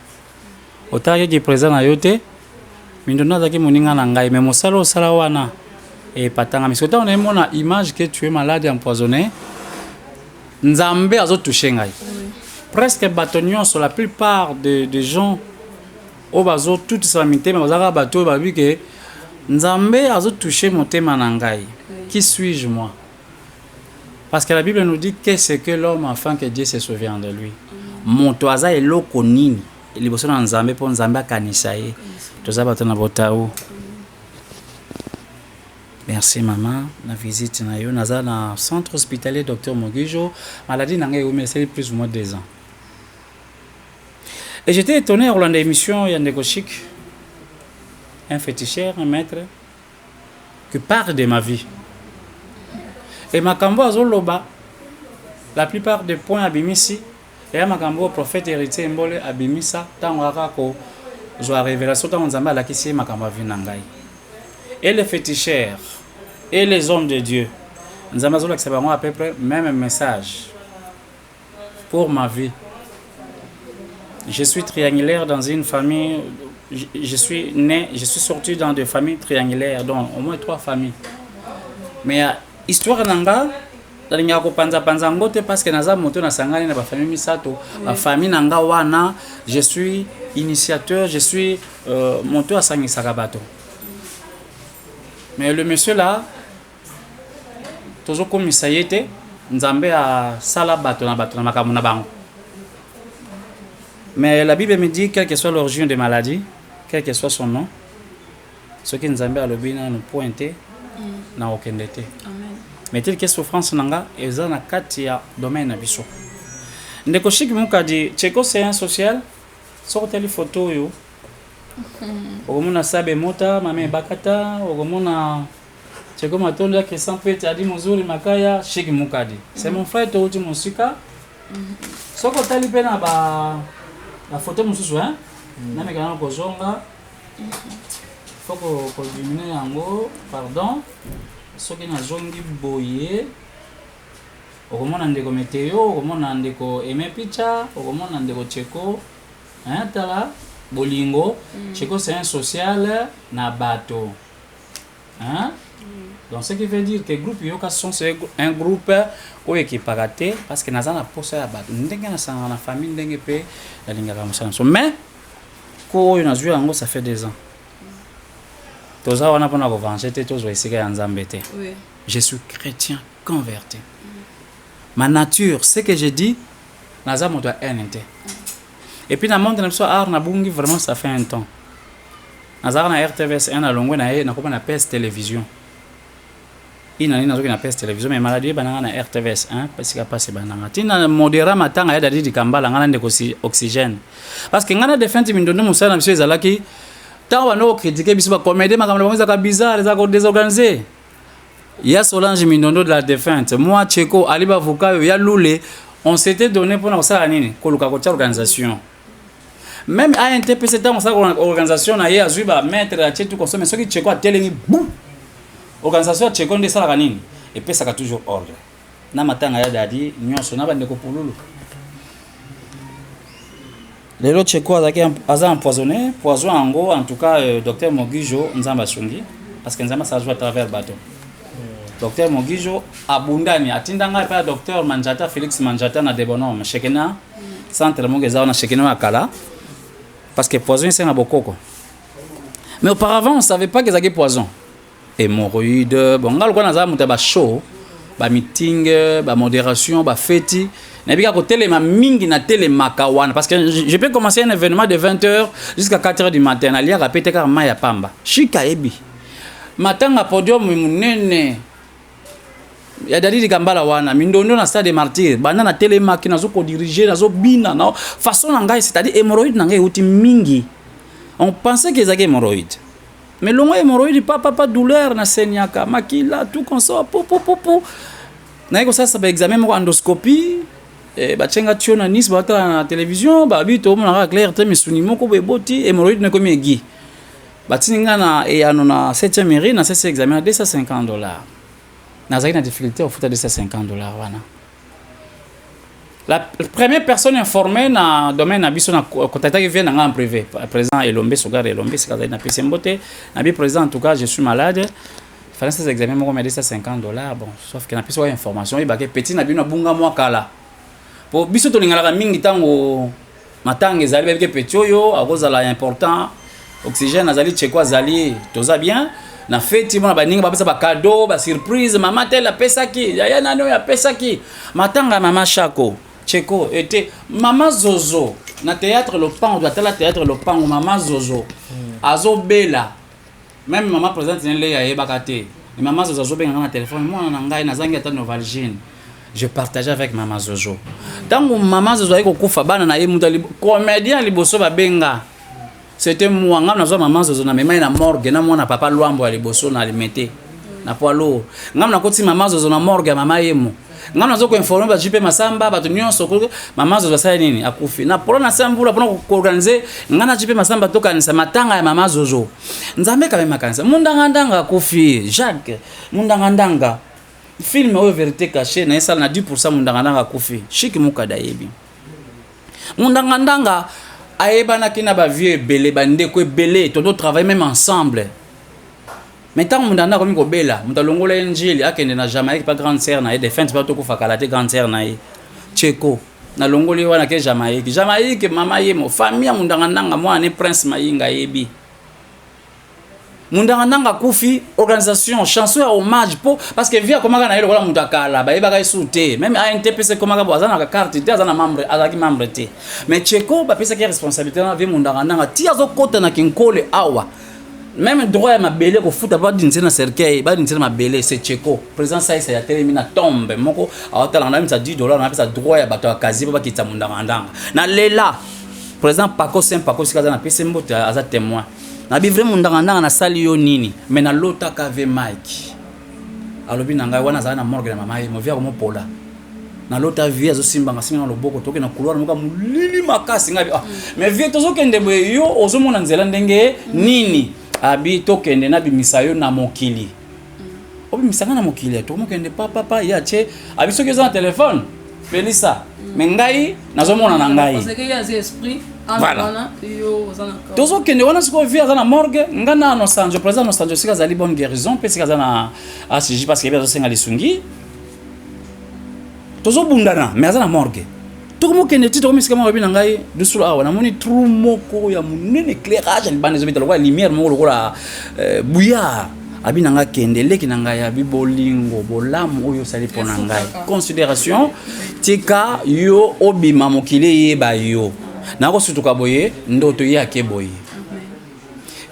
Speaker 2: otalaki ki président na yo te mindondo azalaki moninga na ngai mais mosala osala wana epatanga miso ntango naemona image que tu es malade empoisonné nzambe azotouche ngai presque bato nyonso la plupart de, de gens oyo bazotutisaka mitema bazalaka bato oyo babi ke nzambe azotouche motema na ngai qui suis-je moi parce que la bible nous dit qu'est-ce que l'homme afin que dieu se souvienne de lui moto aza eloko nini liboso na nzambe mpo nzambe akanisa ye toza bato na botau merci mama na visite na yo naza na centre hospitalier docteur mogijo maladie na ngai eumeli esali plus ou moins deux ans et j'étais étonné ya kolanda émission ya ndeko chic un féticheur un maître qui parle de ma vie et makambo azoloba la plupart des points abimisi. Eya makambo oyo prophète Heritier Mbole abimisa ntango aka kozwa révélation, ntango Nzambe alakisi ye makambo ya vie na ngai. Et les féticheurs et les hommes de Dieu, Nzambe azolakisa bango à peu près même message pour ma vie. Je suis triangulaire dans une famille. Je suis né, je suis sorti dans des familles triangulaires, donc au moins trois familles. Mais histoire na nga, nalingaka kopanzapanza yango te parce que naza moto nasangani na bafamille misato. Bafamille na nga wana, je suis initiateur, je suis moto asangisaka bato. Mais le monsieur là, tozokomisa ye te. Nzambe asala bato na bato na makambo na bango. Mais la Bible me dit, quelle que soit l'origine des maladies, quel que soit son nom, soki Nzambe alobi nanu point te, na kokende te. Mais tel que souffrance na nga eza na kati ya domaine na biso. Ndeko Shiki Mukadi, Cheko, c'est un social. Soki otali photo oyo, okomona Sabe Mota, Mame Bakata, okomona Cheko Matondo ya Christian Pete, Adi Mozuri Makaya, Shiki Mukadi, c'est mon frère. Touti mosika. Soki otali mpe na ba bafoto mosusu, hein, nameka nano kozonga, faut kodiminuer yango, pardon. Soki nazongi boye, okomona ndeko Meteo, okomona ndeko Aime Picha, okomona ndeko Cheko, hein. Tala bolingo. Cheko, c'est un social na bato, hein? Donc ce qui veut dire que groupe Yoka Son, c'est un groupe oyo ekipaka te, parce que naza na posa ya bato. Ndenge nasangaka na famille, ndenge mpe nalingaka mosala so. Mais ko oyo nazwi yango, ça fait 2 ans. Toza wana mpona kovange te, tozwa esika ya Nzambe te. Je suis chrétien converti. Ma nature, ce que je dis, naza moto ya haine te. Et puis na monde na biso art, nabungi vraiment, ça fait un temps. Nazalaka na RTVS 1, na longwe na ye, nakoma na PS Télévision. Inani nazoki na PS Télévision, mais maladie ebandanga na RTVS 1, esika mpasi ebandanga ntina modéra matanga ya Dadi Dikambala, ngai na ndeko Oxygène, parce que ngai na défunte Mindondo, mosala na biso ezalaki ntango bando kocritiquer biso bacomédie, makambo na bango ezalaka bizarre, ezalaka kodésorganiser. Ya Solange Mindondo de la défunte, moi, Cheko, Ali Bavukayo, ya Lule, on s'était donné mpona kosala nini? Koluka kotia organisation. Même ANTPC, ntango osala organisation na ye, azwi bamaître, atie tout consomme. Soki Cheko atelemi bu, organisation ya Cheko nde esalaka nini? Epesaka toujours ordre na matanga ya Dadi nyonso na bandeko pululu. Lelo Cheko azalaki aza empoisonné. Poison yango, en tout cas, docteur Mogijo, Nzambe asungi, parce que Nzambe asala à travers bato. Docteur Mogijo abundani, atinda ngai epai ya docteur Manjata, Félix Manjata, na Debonhomme Shekina, centre moko eza wana, Shekina ya kala, parce que poison esenga bokoko. Mais auparavant, on savait pas que ezalaki poison, hémorroïde. Bon, ngai lokola nazala moto ya bashow, bameeting, bamodération, bafeti, nayebi kaka kotelema mingi. Natelemaka wana parce que je peux commencer un événement de 20 heures jusqu'à 4 heures du matin. Naliaka pe te, kaka mai ya pamba. Shika ayebi matanga, podium monene ya Dadi Dikambala wana, Mindondo na stade de Martyr, banda natelemaki, nazokodiriger, nazobina na façon na ngai. C'est-à-dire hémorroïde na ngai euti mingi. On pensait que ezalaki hémorroïde, mais longo hémorroïde, papa, pa douleur, naseniaka makila, tout consort, pu pu pu pu. Naye kosalisa baexamen moko, endoscopie, batienga tio na Nice, batala na télévision, babi tomonaka clair te, misuni moko boye eboti, hémorroïde nekomi egi. Batindi nga na eyano na 7e mairie na sese examen na 250 $. Nazalaki na difficulté kofuta 250 $ wana. La première personne informée na domaine na biso, na contactaki vie na nga en privé, président Elombe Sogar Elombe, sika azali na pesi mbote na bi: "Président, en tout cas je suis malade, fallait ces examens moko mais 250 $." Bon, sauf que na pesi wa information, oyebake petit na bino abunga mwa kala, po biso tolingalaka mingi. Ntango matanga ezali, bayebike petit oyo akozala important. Oxygène azali, Cheko azali, toza bien na feti. Mona baninga bapesa bacadeau, basurprise, mama tel apesaki, yaya nani oyo apesaki. Matanga ya mama Shako, Cheko ete mama Zozo na théâtre Lopango, atala théâtre Lopango, mama Zozo azobela. Même mama présidente Nele ayebaka te. Mama Zozo azobengaka na telefone: "Mwana na ngai, nazangi ata Novalgine." Je partageais avec mama Zozo. Ntango mama Zozo ayi kokufa, bana na ye, mutu comédien liboso babenga, c'était moi. Nga nazwa mama Zozo, na mema ye na morgue na mwana papa Lwambo ya liboso na Limete na poids lourd. Nga nakoti mama Zozo na morgue ya mama Yemo. Nga nazo ko informer ba JP Masamba bato nyonso ko mama Zozo asali nini akufi. Na polo na sambula pona ko organiser nga na JP Masamba tokanisa matanga ya mama Zozo. Nzambe quand même akanisa. Mundanga ndanga akufi Jacques Mundanga ndanga. Film oyo verite cachée na esala na 10% Mundanga ndanga akufi. Chic Mukada yebi. Mundanga ndanga ayebanaki na ba vieux ebele ba ndeko ebele todo travailler même ensemble. Mais ntango mundanda akomi kobela moto alongola ye njili akende na Jamaïque pa grande sœur na ye defunte pa tokufa kala te grande sœur na ye Tcheko nalongoli ye wana ke Jamaïque Jamaïque mama ye mo famille ya mundanga ndanga mwana ne prince Mayinga ayebi mundanga ndanga akufi organisation chanson ya hommage po parce que vie akomaka na ye lokola moto akala bayebaka ye su te même ANTPC ekomaka bo aza na carte te aza na membre azalaki membre te mais Tcheko bapesaki ye responsabilité na vie mundanga ndanga ti azokota na kinkole awa Meme droit ya mabele kofuta badinise na cercueil badinise na mabele c'est Tcheko président Saïsa ya telemi na tombe moko aotala na misa 10 dollars na pesa droit ya bato ya kazi po bakitisa mundanga ndanga na lela président Paco Saint Paco sika aza na pesi mbote aza témoin na bi vrai mundanga ndanga na sali yo nini mais na lotaka ve Mike alobi na ngai wana azali na morgue na mama ye movi akomopola nalota vie azosimba nga singa na loboko toke na couloir moko molili makasi ngai ah, mais vie tozokende boye yo ozomona nzela ndenge nini abi tokende nabimisa yo na mokili obimisa nga na mokili tokomokende papapa ye atie abi soki oza na telefone pelisa me ngai nazomona na ngai voilà tozokende wana sikoyo vie aza na morgue nga na nosanjo président nosanjo esika azali bonne guérison mpe esika aza na acg parce que yebi azosenga lisungi tozobundana mais aza na morgue tokomokende ti tokomi esika moko alobi na ngai dusulu awa namoni trou moko ya monene éclairage ya libanda ezobeta lokola lumière moko lokola euh, bouillard abi na ngai kende leki na ngai abi bolingo bolamu oyo osali mpo na ngai considération tika yo obima mokili eyeba yo nakosutuka boye ndoto ye ake boye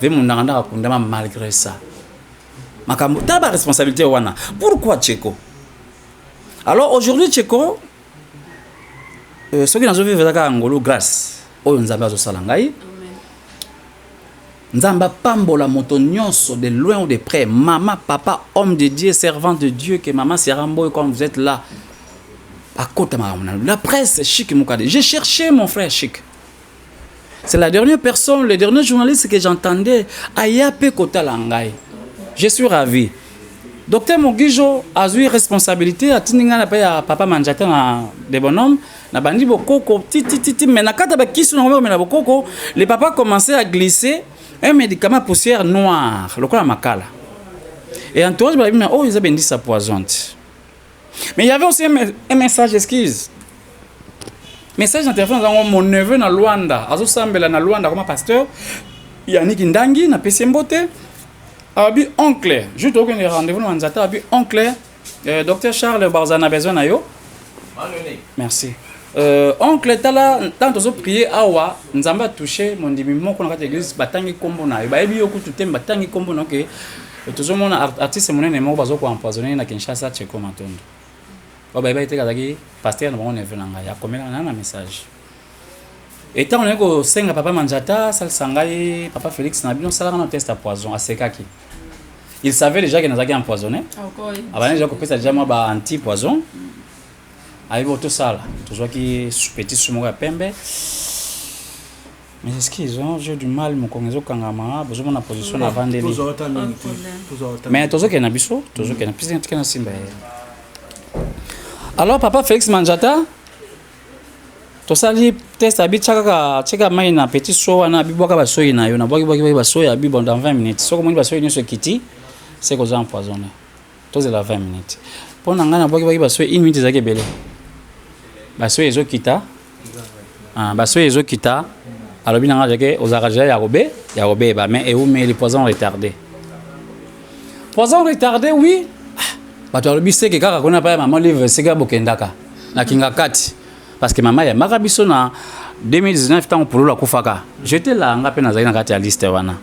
Speaker 2: ve mondanga ndaka akundama malgré ça makambo tala ba responsabilité wana pourquoi Tcheko alors aujourd'hui Tcheko euh, soki nazo vivre kaka ngolu grâce oyo Nzambe azosala ngai Nzambe apambola moto nyonso de loin ou de près mama papa homme de Dieu servant de Dieu que mama Seramboy comme vous êtes là akota makambo na la presse Chic Mukade j'ai cherché mon frère Chic C'est la dernière personne, le dernier journaliste que j'entendais, aya pe kotala ngai. Je suis ravi. Docteur Mogijo azui responsabilité atindi ngai na pe ya papa Manjata na de bonhomme na bandi bokoko ti ti ti ti mais na kata ba kisu na komela bokoko le papa commençait à glisser un médicament poussière noire lokola makala. Et entourage ba bima oh eza bendisa poison. Mais il y avait aussi un, un message excuse. Message na téléphone zango mon neveu na Luanda, azo sambela na Luanda comme pasteur. Yannick Ndangi na pesi mbote. Abi oncle, je te donne rendez-vous na Nzata abi oncle euh, docteur Charles Barzana besoin na yo. Merci. Euh, oncle tala tant tozo prier awa nzambe a touché mondimi moko na kati ya église batangi kombo na yo bayebi yo kutu te batangi kombo na yo ke tozomona artiste monene moko bazo ko empoisonner na Kinshasa Tcheko Matondo oyo bayebaki te azalaki pasteur na bango neveu na ngai akomela na na message et ntango naye kosenga papa Manjata asalisa ngai papa Félix na bino salaka na test ya poison asekaki il savait déjà que nazalaki empoisonné abandi déjà kopesa déjà mwa ba anti poison ayebi otosala tozwaki petit su moko ya pembe Mais excuse, hein, j'ai du mal mokongo ezokangama bozomona position na vandeli mais tozokende na biso tozokende pisi tika na simba ye alors papa Félix Manjata tosali test abi tia kaka tika mai na petit so wana abibwaka basoyi na yo nabwaki bwaki bwaki basoyi abi bon dans 20 minutes soki omoni basoyi nyonso ekiti se koza empoisonné tozela 20 minutes mpo na ngai nabwaki bwaki basoyi une minute ezalaki ebele basoyi ezokita ah, basoyi ezokita alobi na ngai jake ozalaka deja ya kobe ya kobeba mais eumeli poison retardé poison retardé oui ah, bato alobi seke kaka kuna pa ya mama olive seke bokendaka na kinga kati parce que mama yambaka biso na 2019 ntango pululu akufaka j'étais là nga mpe nazalaki na kati ya liste wana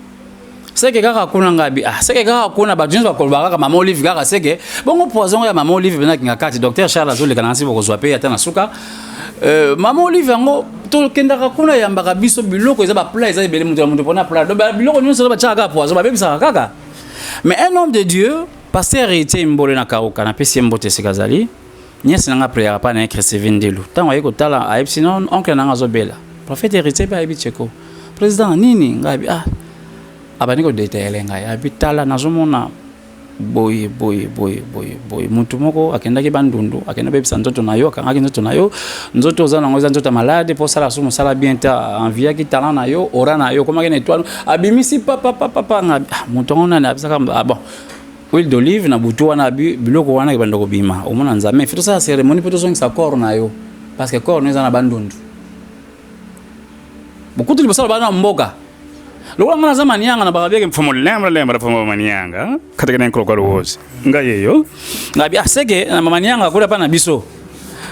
Speaker 2: seke kaka kuna nga bi ah seke kaka kuna bato nyonso bakoloba kaka mama olive kaka seke bongo poison ya mama olive mpenza kinga kati docteur charles azoleka na nsi bokozwa mpe ata na suka euh, mama olive yango tokendaka kuna yambaka biso biloko eza baplat eza ebele moto ya moto mpona plat donc biloko nyonso batiaka kaka poison babebisaka kaka mais un homme de dieu pasteur héritier mbole na kauka napesi ye mbote esika azali. Nièce na nga prière pa na ye Christine Ndilu. Tango aye kotala ayebisi non oncle na nga azobela. Prophète héritier pe ayebi Tcheko. Président nini nga abi ah abandi ko détailler ngai abi tala nazomona boye boye boye boye boye mutu moko akendaki bandundu akenda bebisa nzoto na yo akangaki nzoto na yo nzoto oza nango eza nzoto ya malade mpo osala su mosala bien te enviaki talent na yo ora na yo okomaki na etoile abimisi papapapapa nga ah, moto yango nani abisaka ah, bon huile d'olive na butu wana abi biloko wana ebanda kobima omona nzambe faut tosala cérémonie mpo tozongisa corps na yo parce que corps no eza na bandundu bokutu liboso bana mboka lokola nga naza manianga na bakabieke mfumo lembra lembra mfumo manianga katika na nkolo kwa luwozi nga yeyo ngabi aseke ah, na manianga kula pa na biso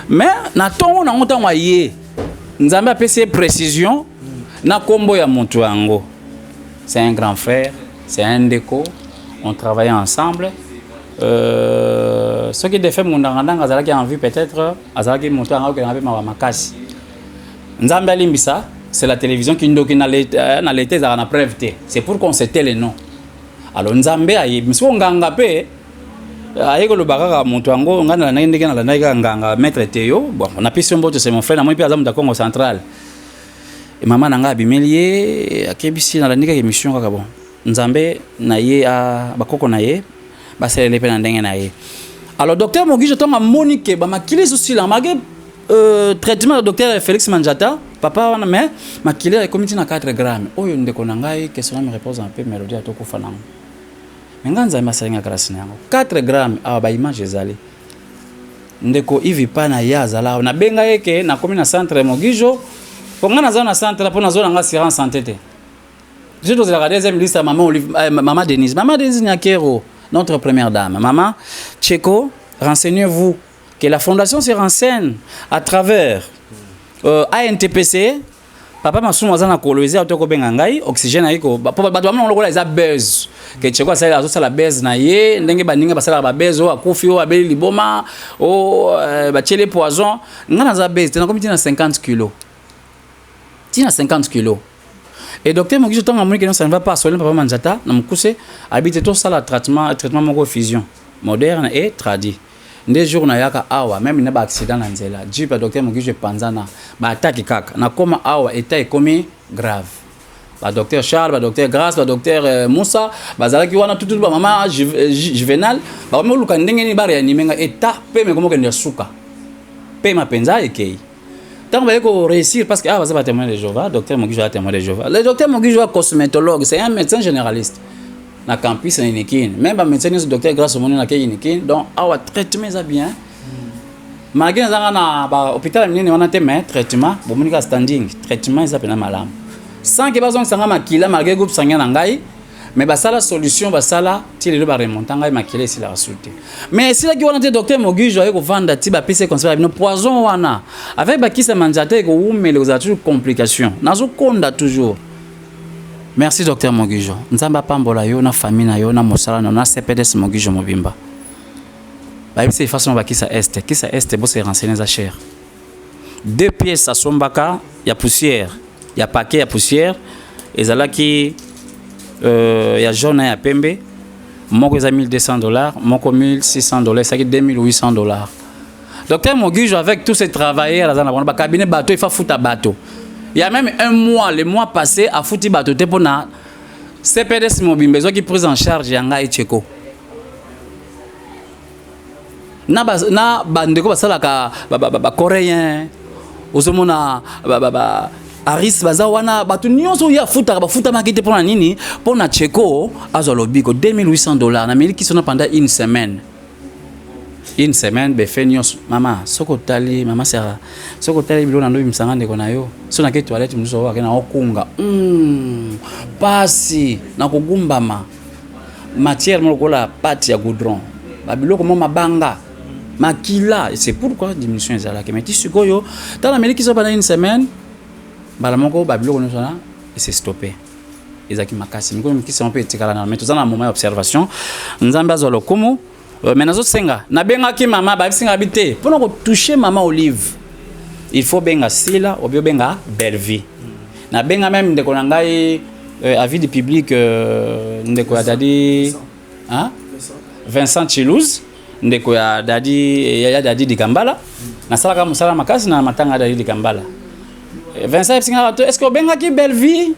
Speaker 2: mais na tongo nango ntango aye nzambe apesi ye précision na kombo ya moto yango c'est un grand frère c'est un ndeko on travaillait ensemble euh, soki defe mundangandanga azalaki en vue peut-être azalaki moto yango akokendanga mpe mawa makasi nzambe alimbisa c'est la télévision kindoki na leta euh, na leta ezalaka na preuve te c'est pour qu'on se tait le nom alors nzambe ayebi siko nganga mpe euh, aye koloba kaka moto yango ngai nalandaki ndenge nalandaki kaka nganga maître teyo bon napesi yo mbote c'est mon frère namoni mpe aza moto ya congo central mama na ngai abimeli ye akebisi nalandi kaka émission kaka bon nzambe na ye bakoko na ye basaleli mpe na ndenge na ye alors docteur mogijo ntango amoni ke bamakili ezosila make euh, traitement ya docteur félix manjata papa wana mais makili ekomi ntina 4 gramme oyo ndeko na ngai question na mi repose un peu mélodie atokufa nango me ngai nzambe asali nga grâce na yango 4 gramme awa baimage ezali ndeko ivi pa na ye azala awa nabenga ye ke nakomi na centre mogijo mpo ngai naza na centre mpo nazwa na ngai assurance santé te biso tozelaka deuxième liste ya mama, Olive, euh, mama denise mama denise nyakero notre première dame mama cheko renseignez-vous que la fondation se renseigne à travers euh, antpc papa masumu aza na kolwezi auti kobenga ngai oxygène ayi po bato bamona lokola eza buzz ke cheko asali azosala buzz na ye ndenge baninga basalaka babuzz oyo akufi oyo abeli liboma oyo euh, batieli poison ngai naza buzz te nakomi ntina 50 kilo ntina 50 kilo et docteur mokiso ntango amoni ke ça ne va pas asoli papa manzata na mokuse abi te tosala traitement traitement moko fusion moderne et tradi nde jour nayaka awa meme na baaccident na nzela jeep ya docteur mokiso epanzana baataki kaka nakoma awa etat ekomi grave badocteur charles badocteur grace badocteur euh, moussa bazalaki wana tututu bamama euh, juvenal bakomi koluka ndenge nini bareanime nga etat pema ekomi okende ya suka pema mpenza ekei ntango baye ko réussir parce que ah baza ba témoin de Jéhovah docteur Mogijo a témoin de Jéhovah le docteur Mogijo a cosmétologue c'est un médecin généraliste na campus na Unikin même ba médecin nyonso docteur Grâce omoni na ke Unikin donc awa traitement eza bien malgré nazanga na ba hôpital ya minene wana te mais traitement bomoni kaka standing traitement eza mpena malamu sans ke bazongisa nga makila malgré groupe sanguin na ngai mais basala solution basala ti lelo baremonta ngai makila esilaka su te mais esilaki wana te docteur mogijo aye kovanda ti bapesi ye conseil ya bino poison wana avec bakisa manzata ekowumela ekozala toujours complication nazokonda toujours merci docteur mogijo nzambe apambola yo na famille na yo na mosala na yo na cpds mogijo mobimba bayebisi façon bakisa este kisa este bose renseigner eza cher deux pièces asombaka ya poussière ya paquet ya poussière ezalaki euh, ya jaune na ya pembe moko eza 1200 dollars moko 1600 dollars ezalaki 2800 dollars docteur mogijo avec tous ces travailleurs aza na bango bacabinet bato efa futa bato il y a même un mois le mois passé afuti bato te mpona cpds mobimba ezwaki prise en charge ya ngai cheko na ba na bandeko basalaka ba, ba, ba, ba coréen ozomona ba, ba, ba, aris baza wana bato nyonso oyo afutaka bafutamaki te mpo na nini mpo na cheko azwa lobiko 2800 dollars nameli kisi wana pendant une semaine une semaine befe nyonso mama soki otali mama sara soki otali biloko na ndo bimisanga ndeko na yo so nake toilette mosusu oyo ake na okunga mm, pasi na kogumbama matière moko lokola pate ya goudron babiloko mwa mabanga makila c'est pourquoi diminution ezalaki mais ti sikoyo ntango nameliki so pendant une semaine mbala moko babiloko nyonso wana ese stoppe ezalaki makasi mikolo mikisi yango mpe etikala nano mais toza na moment ya observation nzambe azwa lokumu euh, mais nazosenga nabengaki mama bayebisi nga bi te mpo na kotouche mama olive il faut benga sila obi obenga bellevie nabenga meme ndeko na ngai euh, avis du public euh, ndeko ya dadi hein? Vincent Chilouz. ndeko ya Dadi ya Dadi Dikambala. Nasalaka mosala makasi na matanga ya Dadi Dikambala. Vincent ayebisi nga est-ce que obengaki Bellevue?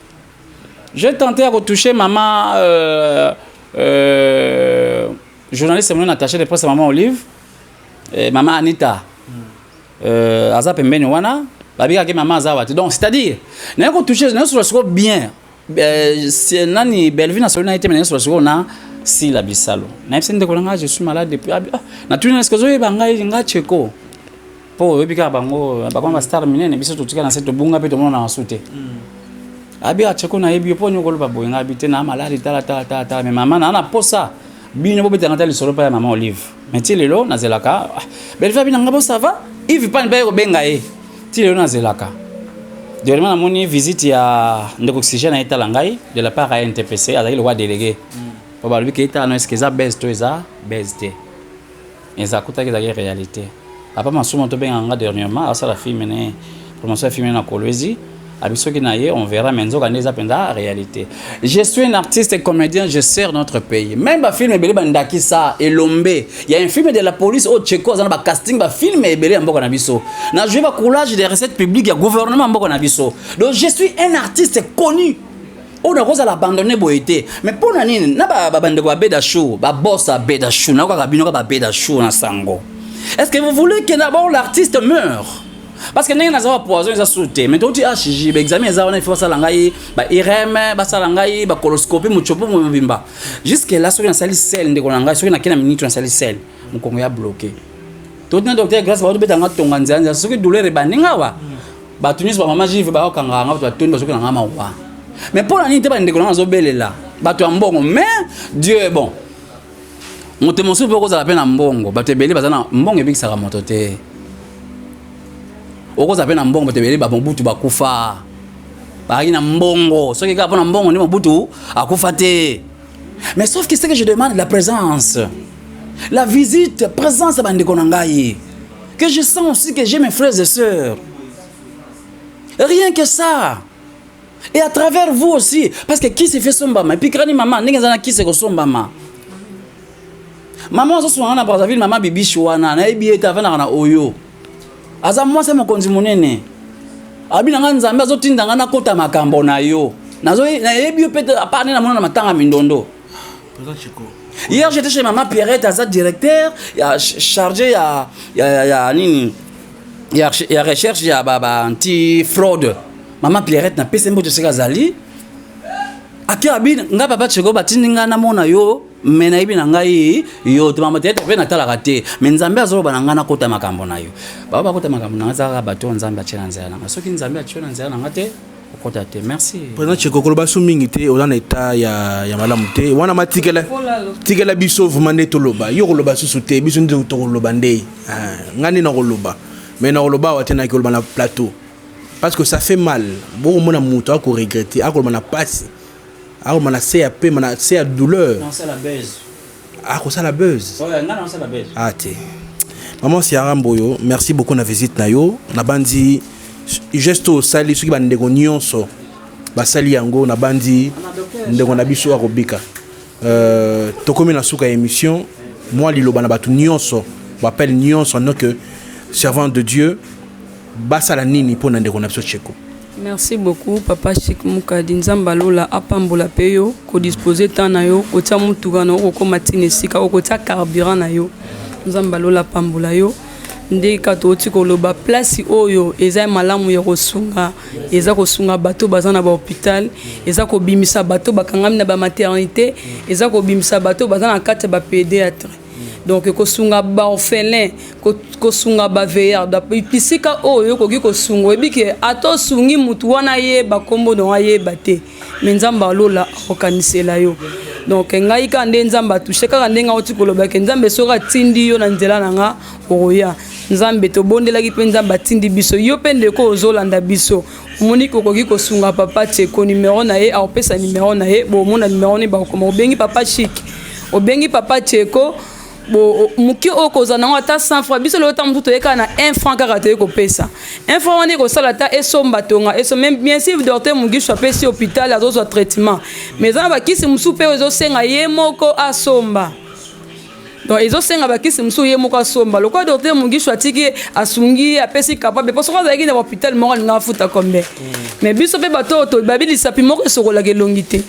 Speaker 2: J'ai tenté ya kotoucher mama journaliste monene attaché de presse ya mama Olive, mama Anita. Aza pembeni wana, babikaki mama aza awa te. Donc c'est-à-dire naye kotoucher, naye solola sikoyo bien. Nani Bellevue na solo na ye te, mais naye solola sikoyo na Sila Bisalo. Nayebisi ndeko na ngai, je suis malade depuis. Ah, natuni, est-ce que ozoyeba ngai, nga Cheko? Mpo oyebi kaka bango bakoma bastar minene, biso totika na se, tobunga mpe tomona na su te. Abi Cheko, nayebi yo mpo nini okoloba boye? Ngai abi te, na maladi, tala tala tala tala, mais mama naa na posa bino bobetanga ta lisolo mpa ya mama Olive. Mais ti lelo nazelaka. Ah, Bellevue abi na nga bo ça va, Yves Pani mpe aye kobenga ye. Ti lelo nazelaka. Dernièrement namoni visite ya ndeko Oxygène, ayetala ngai de la part ya NTPC, azalaki lokwa délégué po balobi ke etala no, est-ce eza base to eza base te. Eza kutaki, ezalaki réalité. Papa Masumu tobengaka nga dernièrement, asala film ne promotion ya film na Kolwezi, abi soki na ye, on verra. Mais nzoka nde eza mpenza réalité. Je suis un artiste et comédien, je sers notre pays. Même bafilm ebele, bandakisa Elombe, ya un film de la police oyo Cheko aza na bacasting, bafilm ebele ya mboka na biso, na joué bacoulage des recettes publiques ya gouvernement ya mboka na biso. Donc je suis un artiste connu oyo nakozala abandonné boye te. Mais mpo na nini na bandeko babeda chou, baboss abeda chou, nakokaka bino ka babeda chou na sango? Est ce que vous voulez que d'abord l'artiste meure? Parce que ndenge naza ba poison eza su te, mais touti HJ, baexamen eza wana, il faut basala ngai ba IRM, basala ngai bacoloscopie, mochopo mobimba. Jusque là soki nasali sel, ndeko na ngai, soki nakei na minute nasali sel, mokongo ya bloqué. Toti na docteur Grâce, baotobetanga tonga nzela nzela. Soki douleur ebandi nga awa, bato nyonso, bamama Jive bakokangaka nga, bato batondi bazoki na nga mawa. Mais mpo na nini te bandeko na nga bazobelela bato ya mbongo? Mais Dieu est bon. Moto mosusu mpe okozala mpe na mbongo, bato ebele baza na mbongo, ebikisaka moto te. Okozala mpe na mbongo, bato ebele bamobutu bakufa bazalaki na mbongo. Soki kaka mpo na mbongo nde Mobutu akufa te. Mais sauf que ce que je demande, la présence, la visite, présence ya bandeko na ngai, que je sens aussi que j'ai mes frères et sœurs, rien que ça. Et à travers vous aussi, parce que qui se fait sombama et puis krani mama ndenge eza na kisi ekosombama. Mama azosunganga na Brazzaville, mama Bibishi wana, nayebi ye te, avandaka na oyo aza mwasi ya mokonzi monene. Abi na ngai, Nzambe azotinda ngai nakota makambo na yo. Nayebi yo mpe à part nde namona na matanga mindondo. Hier j'étais chez mama Pierrette, aza directeur ya chargé ya nini ya recherche ya ba anti fraude. Mama Pierrette, napesi mbote esika azali. Ake abi ngai, papa Cheko batindi ngai namona yo, me nayebi na ngai yo te, mama tete mpe natalaka te, me Nzambe azoloba na ngai nakota makambo na yo. Bao bakota makambo na ngai ezalaka bato oyo Nzambe atie na nzela na ngai. Soki Nzambe atie na nzela na ngai te, okota te. Merci.
Speaker 5: Président Cheko, koloba so mingi te, oza na état ya malamu te wana. Ma tikela, tikela biso vraiment nde toloba. Yo koloba susu te, biso nde tokoloba nde. Ah, ngai nde nakoloba, mais nakoloba awa te, naki koloba na plateau parce que ça fait mal. Bokomona moto akoregretter, akoloba na pasi, akoloba na se ya pema, na se ya douleur.
Speaker 2: Nasala buzz.
Speaker 5: Akosala buzz.
Speaker 2: Ouais, ngai nasala buzz.
Speaker 5: Ah te, maman Siara Mboyo, merci beaucoup na visite na yo. Nabandi geste oyo osali, soki bandeko nyonso basali yango, nabandi ndeko na biso akobika. Tokomi na suka ya émission. Mwa liloba na bato nyonso, baappel nyonso en tant que servante de Dieu, basala nini mpo na ndeko na biso Cheko?
Speaker 1: Merci beaucoup, papa Chik Mukadi. Nzambe alola apambola mpe yo kodispose temps na yo, kotia motuka na yo, kokóma ntina esika okotia carburant na yo. Nzambe alola apambola yo. Nde kaka touti koloba, place oyo eza malamu ya kosunga, eza kosunga bato baza na bahôpital, eza kobimisa bato bakangami na bamaternité, eza kobimisa bato baza na kati ya bapédiatre, donc kosunga baorphelin, kosunga baveillard. Bisika oyo okoki kosunga, oyebi ke ata osungi mutu wana, ayeba nkombo na ayeba te, me Nzambe alola akokanisela yo. Donc ngai kaka nde Nzambe atouche, kaka ndenge auti koloba ke Nzambe soki atindi yo na nzela na nga, okoya. Nzambe tobondelaki mpe Nzambe atindi biso. Yo mpe ndeko ozolanda biso, omoni okoki kosunga papa Cheko, numero na ye akopesa numero na ye, bomona numero ne bakokoma. Obengi papa Chik, obengi papa Cheko, bo moke oyo kozala nango ata 100 franc. Biso lelo ntango mosusu toyekaka na 1 franc, kaka toye kopesa 1 franc wana, ekosala ata esomba tonga eso. Mais bien sûr, docteur Mugisho apesi hôpital, azozwa traitement, mais eza na bakisi mosusu mpe oyo ezosenga ye moko asomba. Donc ezosenga bakisi mosusu ye moko asomba. Lokola docteur Mugisho atiki ye, asungi ye, apesi capable, mpo soki azalaki na hôpital moko alinga afuta combien? Mais biso mpe bato oyo tobabi lisapi moko esokolaka elongi te.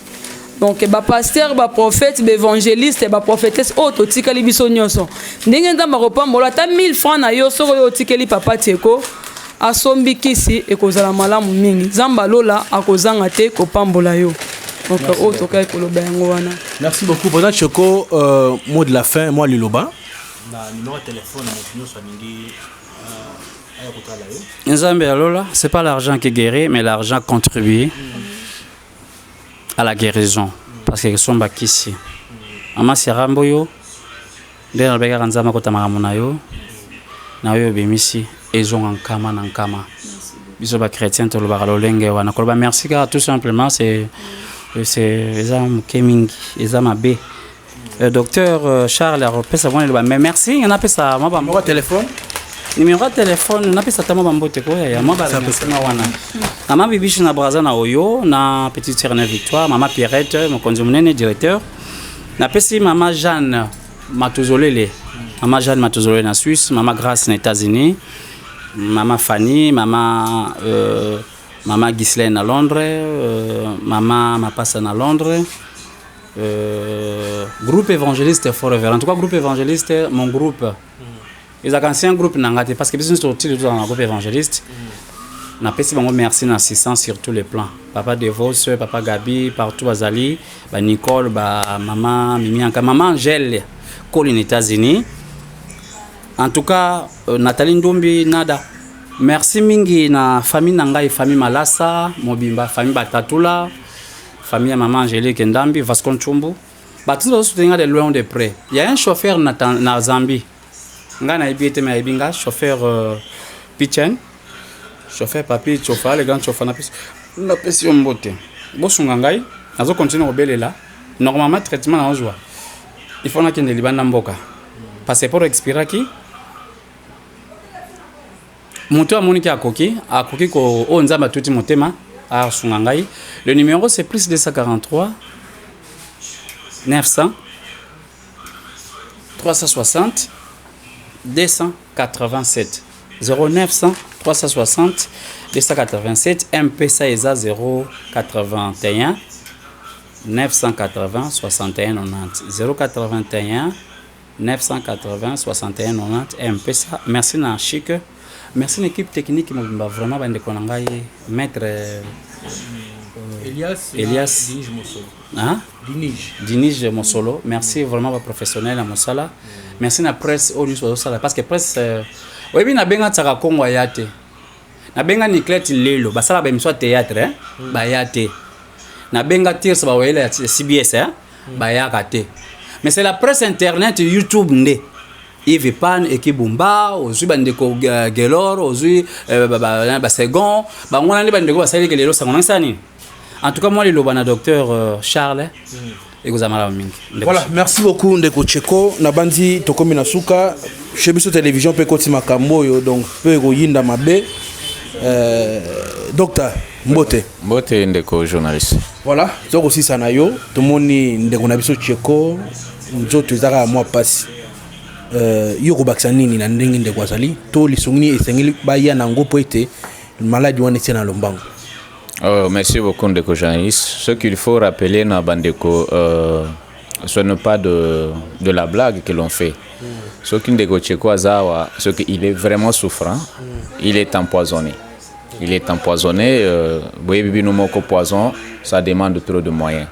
Speaker 1: Donc bapasteur, baprophète, baévangéliste, baprophétesse oyo totikali biso nyonso, ndenge Nzambe akopambola, ata 1000 francs na yo, soki oyo otikeli papa Tieko asombi kisi, ekozala malamu mingi. Nzambe alola akozanga te kopambola yo. Donc oyo tokaki koloba yango wana.
Speaker 5: Merci beaucoup, président Choco. Mot de la fin, moi liloba na numéro ya téléphone, moto nyonso alingi aya kotala yo.
Speaker 2: Nzambe ya lola, c'est pas l'argent qui guérit, mais l'argent contribue à la guérison, parce que esomba kisi. Mama Sera Mboyo, nde nalobaki kaka Nzambe akota makambo na yo na oyo obimisi ezonga nkama na nkama. Biso bachrétien tolobaka lolenge wana, koloba merci kaka tout simplement, c'est eza moke mingi, eza mabe. Docteur Charles akopesa mwana eloba, mais merci nga napesa mwa
Speaker 5: ba téléphone.
Speaker 2: Numéro ya téléphone, napesa ata mwa bambote koya ya mwa baremerciement wana. Mama Bibishi na Braza, na oyo na petite sœur na Victoire, mama Pierrette mokonzi monene directeur, napesi mama Jeanne Matozolele, mama Jeanne Matozolele na Suisse, mama Grâce na États-Unis, mama Fanny, mama Ghislaine na Londres, mama Mapasa na Londres, groupe évangéliste Forever. En tout cas, groupe évangéliste, mon groupe ezalaka ancien groupe na nga te, parce que biso nyonso totili tozala na groupe évangéliste. Napesi bango merci na assistance sur tous les plans, papa Devos, papa Gabi, partout bazali, banicole, bamama Mimianka, mama Angèle Koli na États-Unis. En tout cas, Nathalie Ndombi nada, merci mingi na famille na ngai, famille Malasa mobimba, famille Batatula, famille ya mama Angélique Ndambi, Vasco Nchumbu, bato nyonso bazosoutenir nga de loin ou de près. Il y a un chauffeur na Zambie, ngai nayebi ete, me ayebi nga, chauffeur Pichen, chauffeur Papi Chofa, le grand chofa, napesi yo mbote. Bosunga ngai, nazocontinue kobelela. Normalement traitement naozwa, il faut nakende libanda mboka, passeport expiraki. Moto amoniki akoki ko oyo Nzambe atuti motema asunga ngai. Le numéro, c'est plus 243 900 360 287, 0900 360 287. M-Pesa eza 081 980 61 90, 081 980 61 90 M-Pesa. Merci na Chic, merci na équipe technique mobimba. Vraiment, bandeko na ngai, maître
Speaker 5: Elias.
Speaker 2: Elias.
Speaker 5: Dinige Mosolo.
Speaker 2: Hein?
Speaker 5: Dinige.
Speaker 2: Dinige Mosolo, merci vraiment, baprofessionnel ya mosala. Merci na presse oyo nyonso bazosala, parce que presse, oyebi, nabenga Tiaka Kongo, aya te. Nabenga Niclete lelo, basala baémission ya théâtre, hein? Baya te. Nabenga Tirs, bawayela ya CBS, hein? Bayaka te. Mais c'est la presse internet, YouTube nde Yves Pan Ekibumba, ozwi bandeko Gelor, ozwi basecond, bango wana nde bandeko basaliki lelo sango nangisala nini. En tout cas, moi, liloba na docteur Charles ekozala malamu mingi. Ndeko.
Speaker 5: Voilà, merci beaucoup ndeko Cheko. Nabandi tokomi na suka chez biso télévision mpe ekoti makambo oyo, donc mpe ekoyinda mabe. Docteur, mbote.
Speaker 4: Mbote, ndeko journaliste.
Speaker 5: Voilà, tokosisa na yo. Tomoni ndeko na biso Cheko, nzoto eza kaka mwa pasi. Yo kobakisa nini na ndenge ndeko azali, to lisungi nini esengeli baya na yango mpo ete maladi wana etia na lombango?
Speaker 4: Oh, merci beaucoup, ndeko journaliste. Ce qu'il faut rappeler na bandeko, ce n'est pas de la blague que l'on fait. Soki ndeko Cheko aza awa, ce qu'il est vraiment souffrant, il est empoisonné. Il est empoisonné, boyebi bino moko poison, ça demande trop de moyens.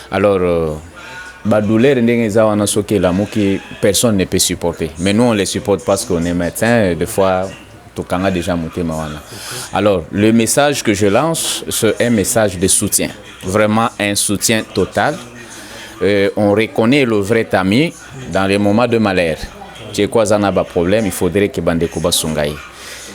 Speaker 4: Alors, badouleur ndenge eza wana, soki elamuki, personne ne peut supporter. Mais nous, on les supporte parce qu'on est médecin, des fois, tokanga déjà motema wana. Alors, le message que je lance, c'est un message de soutien. Vraiment un soutien total. On reconnaît le vrai ami dans les moments de malheur. Cheko aza na ba problème, il faudrait que bandeko basunga ye.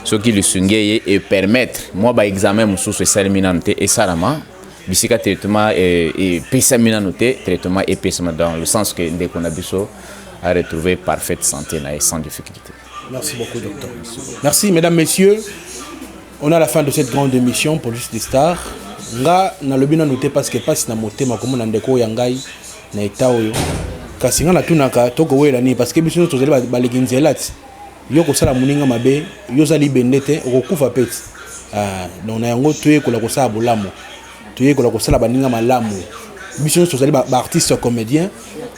Speaker 4: Soki lisungi ye et permettre moi ba examen mosusu esalemi nanu te esalama, bisika traitement epesami nanu te, traitement epesama, dans le sens que ndeko na biso a retrouvé parfaite santé na ye sans difficulté.
Speaker 5: Merci beaucoup, docteur. Merci, mesdames, messieurs. On est à la fin de cette grande émission pour Juste des Stars. Nga nalobi nanu te parce que pasi na motema komona ndeko ya ngai na eta oyo. Kasi nga natunaka tokowela nini parce que biso nyonso tozali baleki nzela ti. Yo kosala moninga mabe, yo oza libende te, okokufa pe ti. Ah, donc na yango toyekola kosala bolamu. Toyekola kosala baninga malamu. Biso nyonso tozali ba, ba artistes comédiens,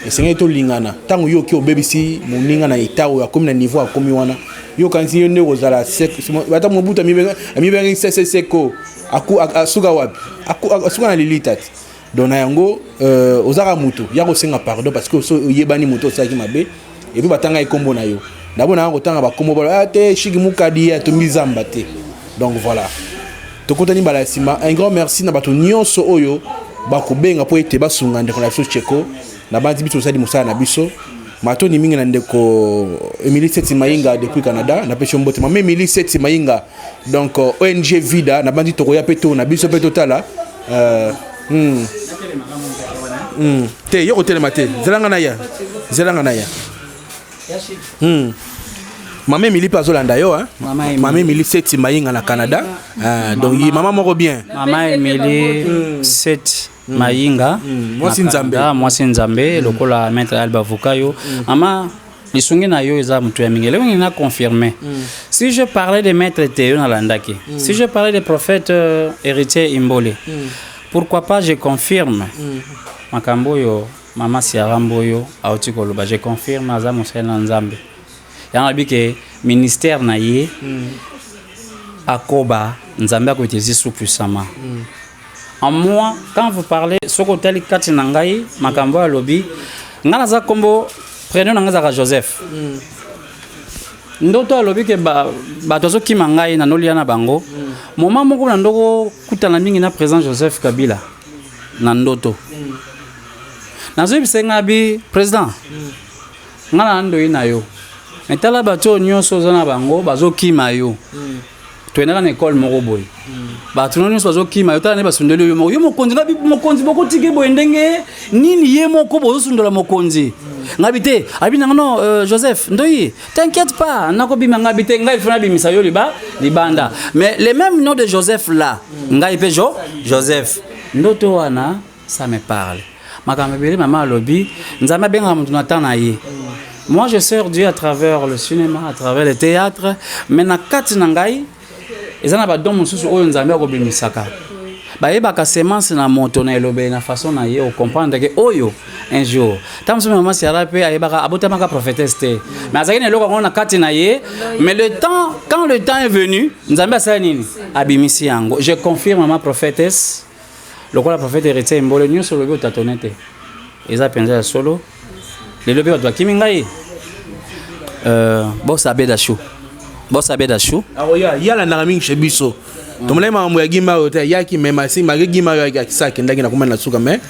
Speaker 5: esengeli tolingana. Ntango yo oki obebisi moninga na etat oyo akomi na niveau akomi wana, yo okanisi yo nde okozala ata Mobutu amibengaki sese seko, asuka wapi? Asuka na lilita ti. Donc na yango euh, ozaka mutu ya kosenga pardon parce que oso oyebani mutu osalaki mabe et puis batanga ekombo na yo. D'abord na kotanga ba kombo ba ah te shiki mukadi ya tumbi zamba te. Donc voilà. Tokutani mbala ya sima. Un grand merci na bato nyonso oyo bakobenga po ete basunga ndeko na biso Tsheko na bandi biso osali mosala na biso. Matoni mingi na ndeko Emilie Seti Mayinga depuis Canada na pesi mbote. Mama Emilie Seti Mayinga donc euh, ONG Vida na bandi tokoya pe to na biso pe totala euh, hmm. Hmm. Te yo kotelema te zelanga na ya zelanga na ya hmm. Mama Emilie pe azolanda yo hein? Mama Emilie Seti Mayinga na Canada ah, donc mama moko bien
Speaker 2: Mama Emilie hmm. Seti mm. Mayinga
Speaker 5: mm. mwasi nzambe
Speaker 2: mwasi nzambe mm. lokola maître Alba Vukayo mm. mama lisungi na yo eza moto ya mingi eloko nini na confirme mm. si je parlais de maître Théo nalandaki mm. si je parlais de prophète euh, héritier Imbole mm. pourquoi pas je confirme mm. makambo oyo mama Siara Mboyo auti koloba je confirme aza mosali na nzambe yango alobi ke ministère na ye mm. akoba nzambe akoutiliser sous puissamment mm. En moi, quand vous parlez, soki otali kati na ngai makambo oyo alobi, ngai naza kombo prénom na ngai ezalaka Joseph. Mm. Ndoto alobi ke ba, bato azokima ngai na nolia na bango. Mm. Moment moko na ndoko kutana mingi na président Joseph Kabila na ndoto. Mm. Nazoyebisa ngai bi président. Mm. Ngai na ndoyi na yo. Mais tala bato oyo nyonso oza na bango bazokima yo. Mm. toyendaka na ekole moko boye bato no nyonso bazokima yo tala nde basundoli yo moko yo mokonzi ngabi mokonzi bokotike boye ndenge nini ye moko bozosundola mokonzi ngabi te abi nanga non euh, joseph ndoyi t'inquiète pas nakobima ngabi te ngai fona bimisa yo liba libanda mais le même nom de joseph là ngai mpe jo joseph ndoto wana ça me parle makambo ebele mama alobi nzambe abengaka moto na temps na ye moi je sers dieu à travers le cinéma à travers le théâtre mais na kati na ngai eza na badon mosusu oyo nzambe akobimisaka bayebaka semence na moto na elobeli na façon na ye ocomprendre ke oyo un jour ntango mosusu mama siara mpe ayebaka abotamaka prophétesse te mais azalaki na eloko yango na kati na ye mais le temps quand le temps est venu nzambe asala nini abimisi yango je confirme mama prophétesse Lokola prophète héritier Mbole nyonso olobi otatone te. Eza penza ya solo. Lelo pe bato bakimi ngai. Euh, boss Abeda Chou. Boss Abeda Chou.
Speaker 5: Akoya, yala ndanga mingi chez biso. tomonaki makambo ya gima oyo te ayaki me masi malgré gima oyo akisa akendaki na komani na suka me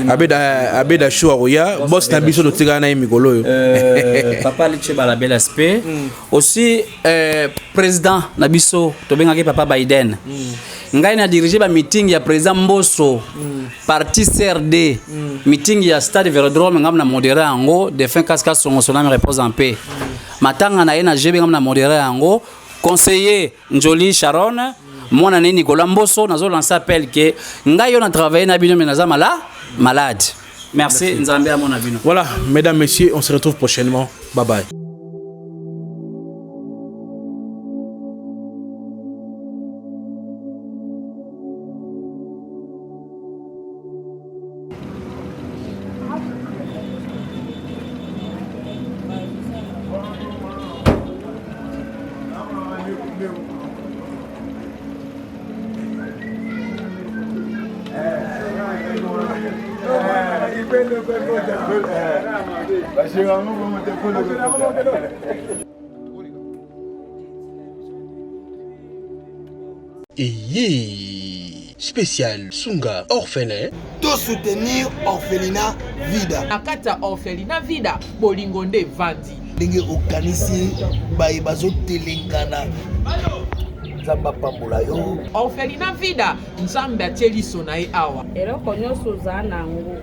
Speaker 5: abeda abeda show akoya boss na biso totikala na ye mikolo oyo
Speaker 2: euh, papa liche balabela spe mm. aussi euh, président na biso tobengaki papa biden mm. Ngai na dirige ba meeting ya president Mboso mm. parti CRD mm. meeting ya stade Velodrome ngai na modere yango défunt Kaska Songo son âme repose en paix mm. matanga na ye na GB ngai na modere yango conseiller Njoli Sharon mm. mwana ne Nicolas Mboso nazo lancer appel que ngai yo na travailler na bino mais naza mala malade merci, merci. Nzambe amona bino
Speaker 5: voilà mesdames messieurs on se retrouve prochainement bye bye
Speaker 6: Eyee spécial sunga orphelin
Speaker 17: to soutenir orphelinat vida
Speaker 7: na kati ya orphelinat vida bolingo nde evandi
Speaker 17: ndenge okanisi baye bazotelengana nzambe apambola yo
Speaker 7: orphelinat vida nzambe atie liso na ye awa
Speaker 8: eloko nyonso oza na yango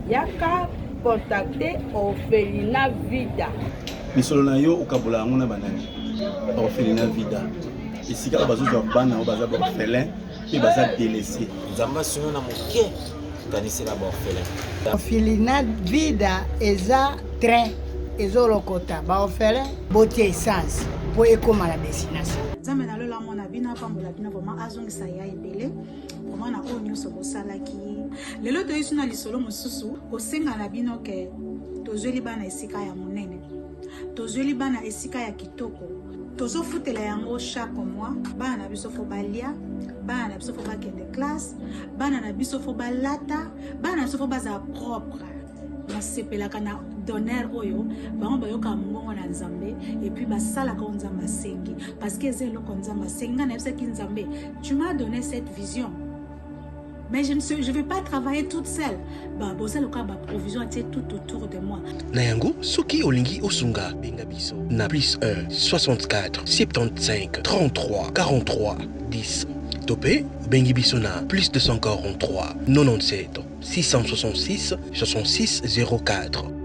Speaker 8: yaka contacte orphelinat vida
Speaker 9: Misolo na yo okabola yango na banani? Orphelinat Vida, esika oyo bazozwa bana oyo baza ba orphelin mpe baza délaissé.
Speaker 18: Nzambe asunga na moke.
Speaker 4: Kanisela baorphelin.
Speaker 11: Orphelinat Vida eza train ezolokota baorphelin, botia essence mpo ekóma na destination.
Speaker 12: Nzambe na lola amona bino, apambola bino vraiment, azongisa ya ebele vraiment na oyo nyonso bosalaki. Lelo toyisi na lisolo mosusu, kosenga na bino ke tozweli bana esika ya monene, tozweli bana esika ya kitoko, tozofutela yango chaque mois. Bana na biso fo balia, bana na biso fo bakende classe, bana na biso fo balata, bana na biso fo bazala propre. Nasepelaka na donneur oyo bango bayokaka mongongo na Nzambe et puis basalaka oyo Nzambe asengi, parce que eza eloko Nzambe asengi. Ngai nayebisaki Nzambe: "Tu m'as donné cette vision, mais je ne sais, je vais pas travailler toute seule." Ba boza lokola baprovision atie tout autour de moi.
Speaker 5: Na yango, soki olingi osunga, benga biso na plus 1 64 75 33 43 10 to mpe obengi biso na plus 243 97 666 66 04.